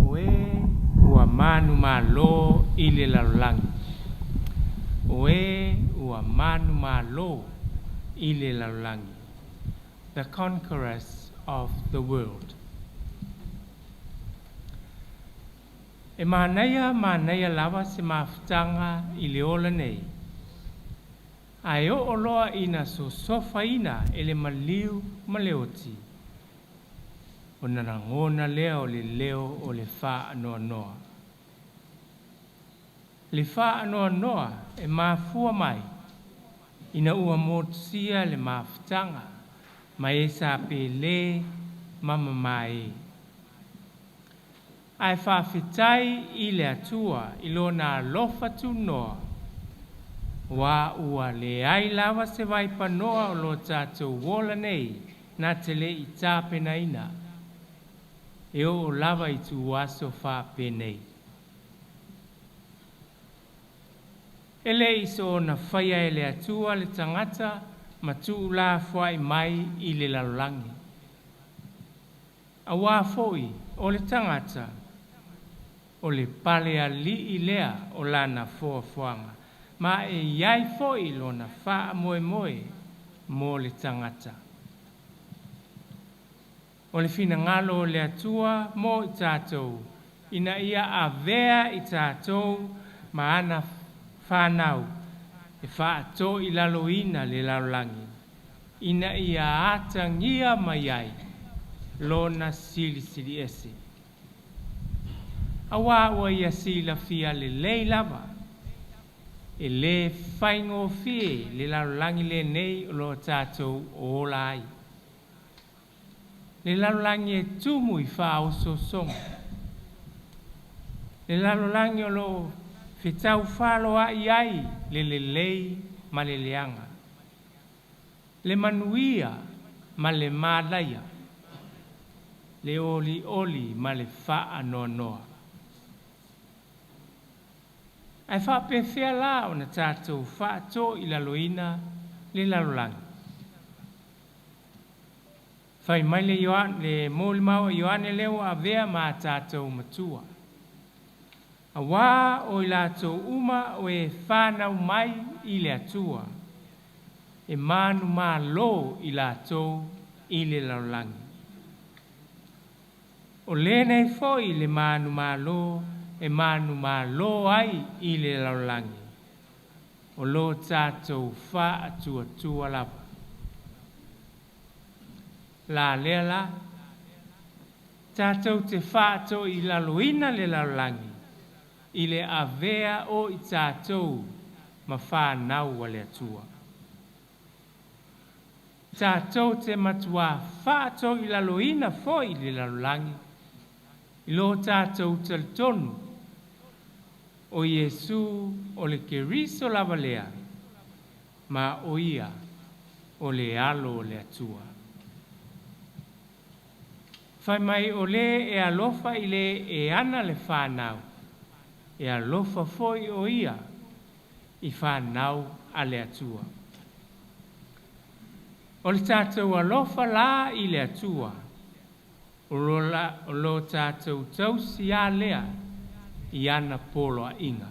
O e ua manumalo i le lalolagi. O e ua manumalo i le lalolagi. The Conquerors of the World. E manaia manaia lava se mafutaga i le ola nei, ae oo loa ina sosofaina e le maliu ma le oti, ona lagona lea o le leo o le faanoanoa. Le faanoanoa e mafua mai ina ua motusia le mafutaga ma e sa pele ma mamae. Ae faafetai i le Atua i Lona alofa tunoa, aua ua leai lava se vaipanoa o lo tatou ola nei na te le i tapenaina, e oo lava i ituaso faapenei. E le i soona faia e le Atua le tagata ma tuulafoai mai i le lalolagi. Auā foi o le tagata, o le palealii lea o lana foafoaga, ma e i ai foi lona faamoemoe mo le tagata. O le finagalo o le Atua mo i tatou, ina ia avea i tatou ma ana fanau e faatoilaloina le lalolagi, ina ia atagia mai ai Lona Silisili Ese. Auā ua ia silafia lelei lava, e lē faigofie le lalolagi lenei o lo o tatou ola ai, le lalolagi e tumu i faaosoosoga, le lalolagi o lo o fetaufaloai ai le lelei ma le leaga, le manuia ma le malaia, le olioli ma le faanoanoa. Ae faapefea la ona tatou faatoilaloina le lalolagi? Fai mai le Ioane, le molimau a Ioane lea ua avea ma a tatou matua. Auā o i latou uma o e fanau mai i le Atua, e manumalo i latou i le lalolagi. O lenei foi le manumalo e manumalo ai i le lalolagi, o lo tatou faatuatua lava. La lea la, tatou te faatoilaloina le lalolagi i le avea o i tatou ma fanau a le Atua. Tatou te matuā faatoilaloina foi le lalolagi i lo tatou talitonu o Iesu o le Keriso lava lea, ma o Ia o le Alo o le Atua. Fai mai o le e alofa i le e ana le fanau, e alofa foi o ia i fanau a le Atua. O le tatou alofa la i le Atua, o lo, la, o lo tatou tausi a lea i ana poloaiga.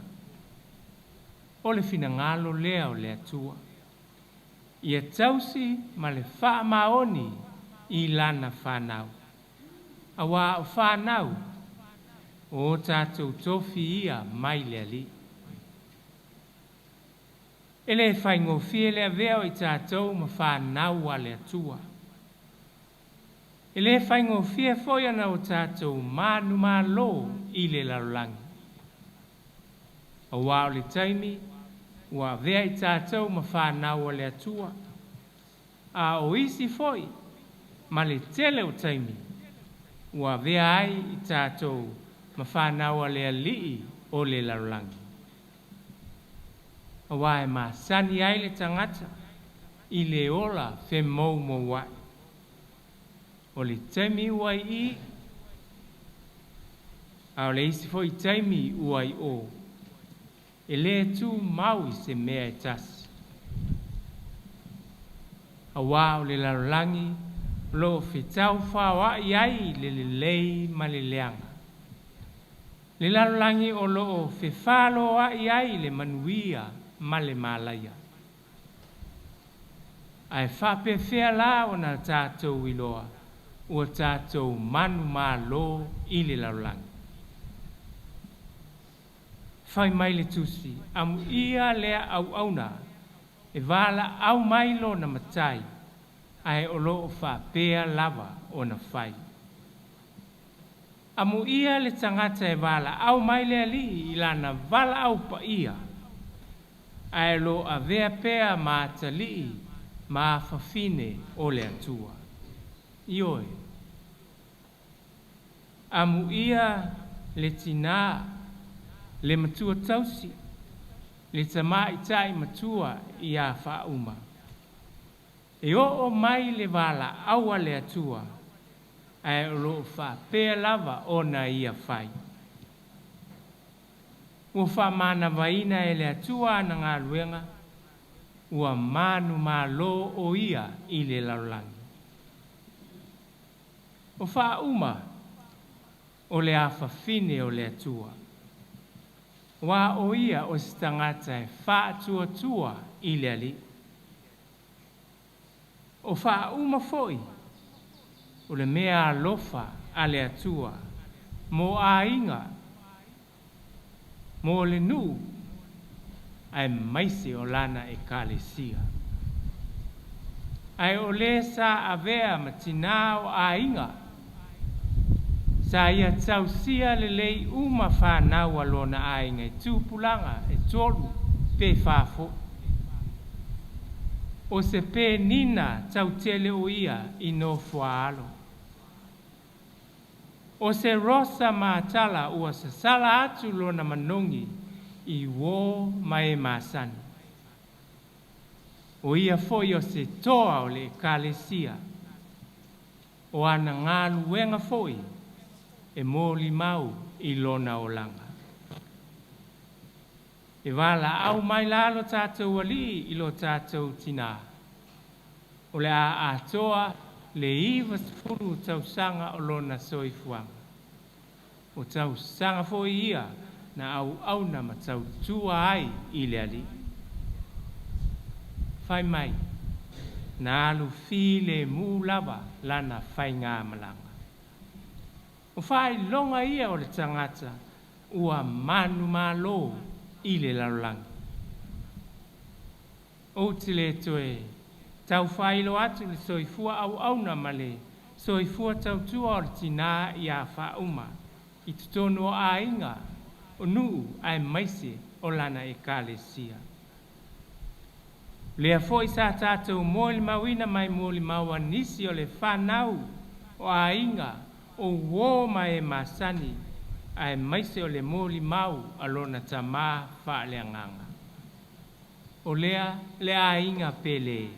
O le finagalo lea o le Atua, ia tausi ma le faamaoni i lana fanau. Auā o fanau, o o tatou tofi ia mai le Alii. E le faigofie le avea o i tatou ma fanau a le Atua. E le faigofie foi ona o tatou manumalo i le lalolagi. Auā o le taimi ua avea i tatou ma fanau a le Atua, a o isi foi ma le tele o taimi ua avea ai i tatou ma fanau a le alii o le lalolagi. Auā e masani ai le tagata i le ola femoumoua'i. O le taimi ua i i, a o le isi foi taimi ua i o. E lē tumau i se mea e tasi. Auā o le lalolagi O loo fetaufaoaʻi ai le lelei ma le leaga. Le lalolagi o loo fefaloaʻi ai le manuia ma le malaia. Ae faapefea la ona tatou iloa ua tatou manumalo i le lalolagi? Fai mai le Tusi, Amuia lea auauna e valaau mai lona Matai, ae o loo faapea lava ona fai. Amuia le tagata e valaau mai le Alii i lana valaau paia, ae o loo avea pea ma atalii ma afafine o le Atua. Ioe. Amuia le tinā, le matua tausi, le tamaitai matua iā faauma. E oo mai le valaau a le Atua, ae o loo faapea lava ona ia fai. Ua faamanavaina e le Atua ana galuega, ua manumalo o ia i le lalolagi. O faauma o le afafine o le Atua. Aua o ia o se tagata e faatuatua i le Alii. O faauma foi o le meaalofa a le Atua mo aiga, mo le nuu, aemaise o lana Ekalesia. Ae o le sa avea ma tinā o aiga, sa ia tausia lelei uma fanau a lona aiga i tupulaga e tolu pe fa foʻi. O se penina tautele o ia i nofoaalo. O se rosa matala ua sasala atu lona manogi i uō ma e masani. O ia foi o se toa o le Ekalesia, o ana galuega foi e molimau i lona olaga. E valaau mai la lo tatou Alii i lo tatou tinā, o le a atoa le 90 tausaga o lona soifuaga. O tausaga foi ia na auauna ma tautua ai i le Alii. Fai mai, na alu filemu lava lana faigamalaga. O faailoga ia o le tagata ua manumalo i le lalolagi. Ou te le toe tau faailoa atu le soifua auauna ma le soifua tautua o le tinā iā faauma i totonu o aiga, o nuu aemaise o lana Ekalesia. O lea foi sa tatou molimauina mai molimau a nisi o le fanau, o aiga, o uō ma e masani, aemaise o le molimau a lona tamā faaleagaga. O lea le aiga pele,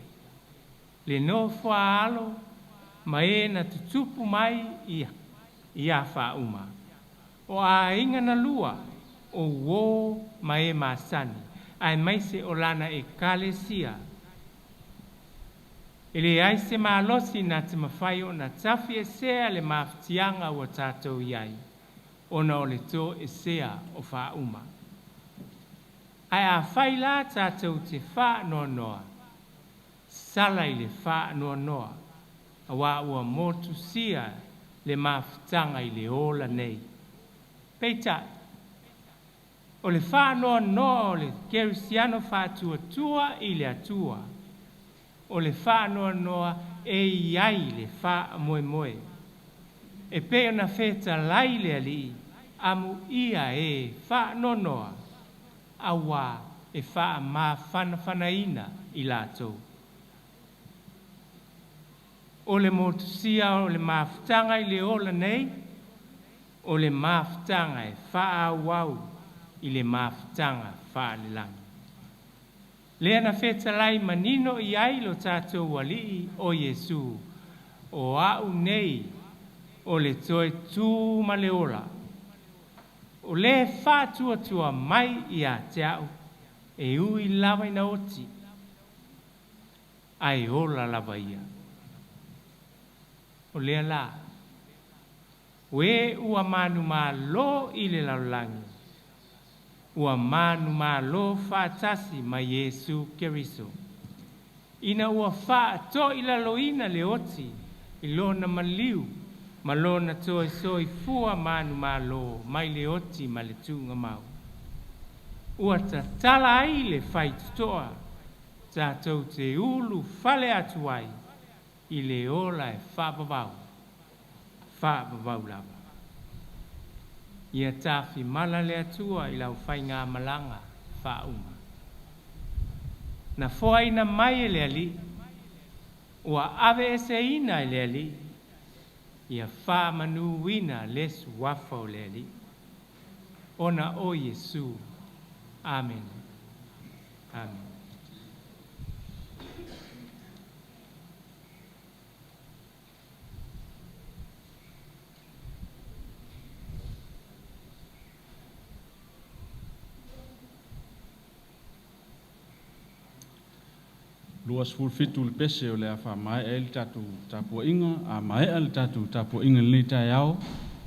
le nofoaalo ma e na tutupu mai iā faauma. O aiga na lua, o uō ma e masani, aemaise o lana Ekalesia. E leai se malosi na te mafai ona tafiesea le mafatiaga ua tatou i ai, ona o le toesea o faauma. Ae afai la tatou te faanoanoa, sala i le faanoanoa, auā ua motusia le mafutaga i le ola nei. Peitai, o le faanoanoa o le kerisiano faatuatua i le Atua, o le faanoanoa e i ai le faamoemoe. E pei ona fetalai le Alii, Amuia e faanoanoa, auā e faamafanafanaina i latou. O le motusia o le mafutaga i le ola nei, o le mafutaga e faaauau i le mafutaga faalelagi. Lea na fetalai manino i ai lo tatou Alii o Iesu, O a'u nei o le toe tu ma le ola. O le faatuatua mai ia te a'u, e ui lava ina oti, ae ola lava ia. O lea la, o e ua manumalo i le lalolagi, ua manumalo faatasi ma Iesu Keriso. Ina ua faatoilaloina le oti i lona maliu ma lona toe soifua manumalo mai le oti ma le tugamau. Ua tatala ai le faitotoa tatou te ulu fale atu ai i le ola e faavavau, faavavau lava. Ia tafimala le Atua i lau faigamalaga faauma. Na foaina mai e le Alii, ua aveeseina e le Alii, ia faamanuina le suafa o le Alii. Ona o Iesu. Amene. Amene. 27 le pese o le a faamaea ai le tatou tapuaiga. A maea le tatou tapuaiga i lenei taeao,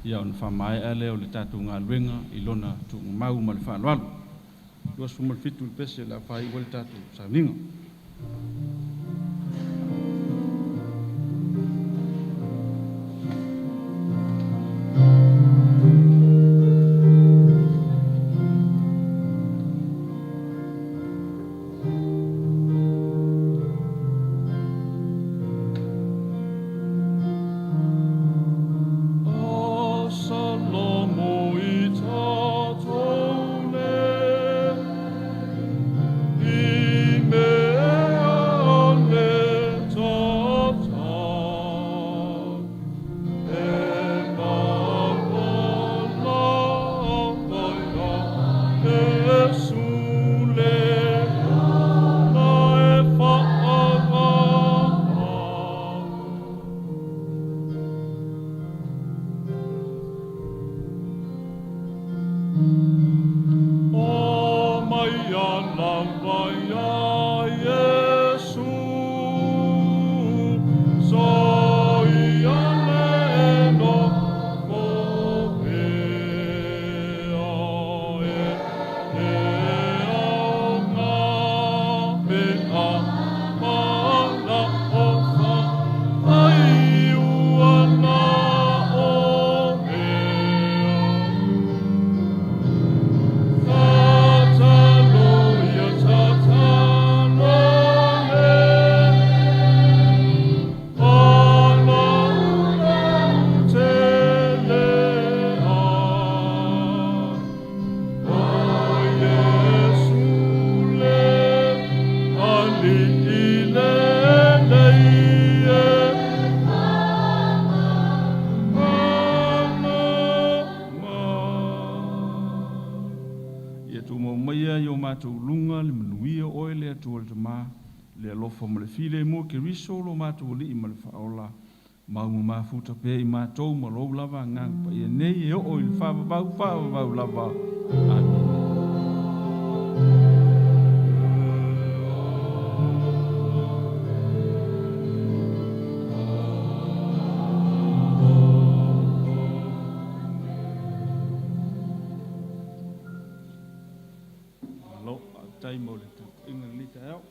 ia ona faamaea lea o le tatou galuega i lona tuugamau ma le faaaloalo. 27 le pese o le a faaiu ai le tatou sauniga. Ia tumau maia i o matou luga le manuia o oe le Atua le Tama, le alofa ma le filemu o Keriso lo matou Alii ma le Faaola, ma ua mafuta pea i matou ma lou lava Agaga Paia nei e oo i le faavavau, faavavau lava. Amene. Malo, faafetai mo le tapuaiga i lenei taeao.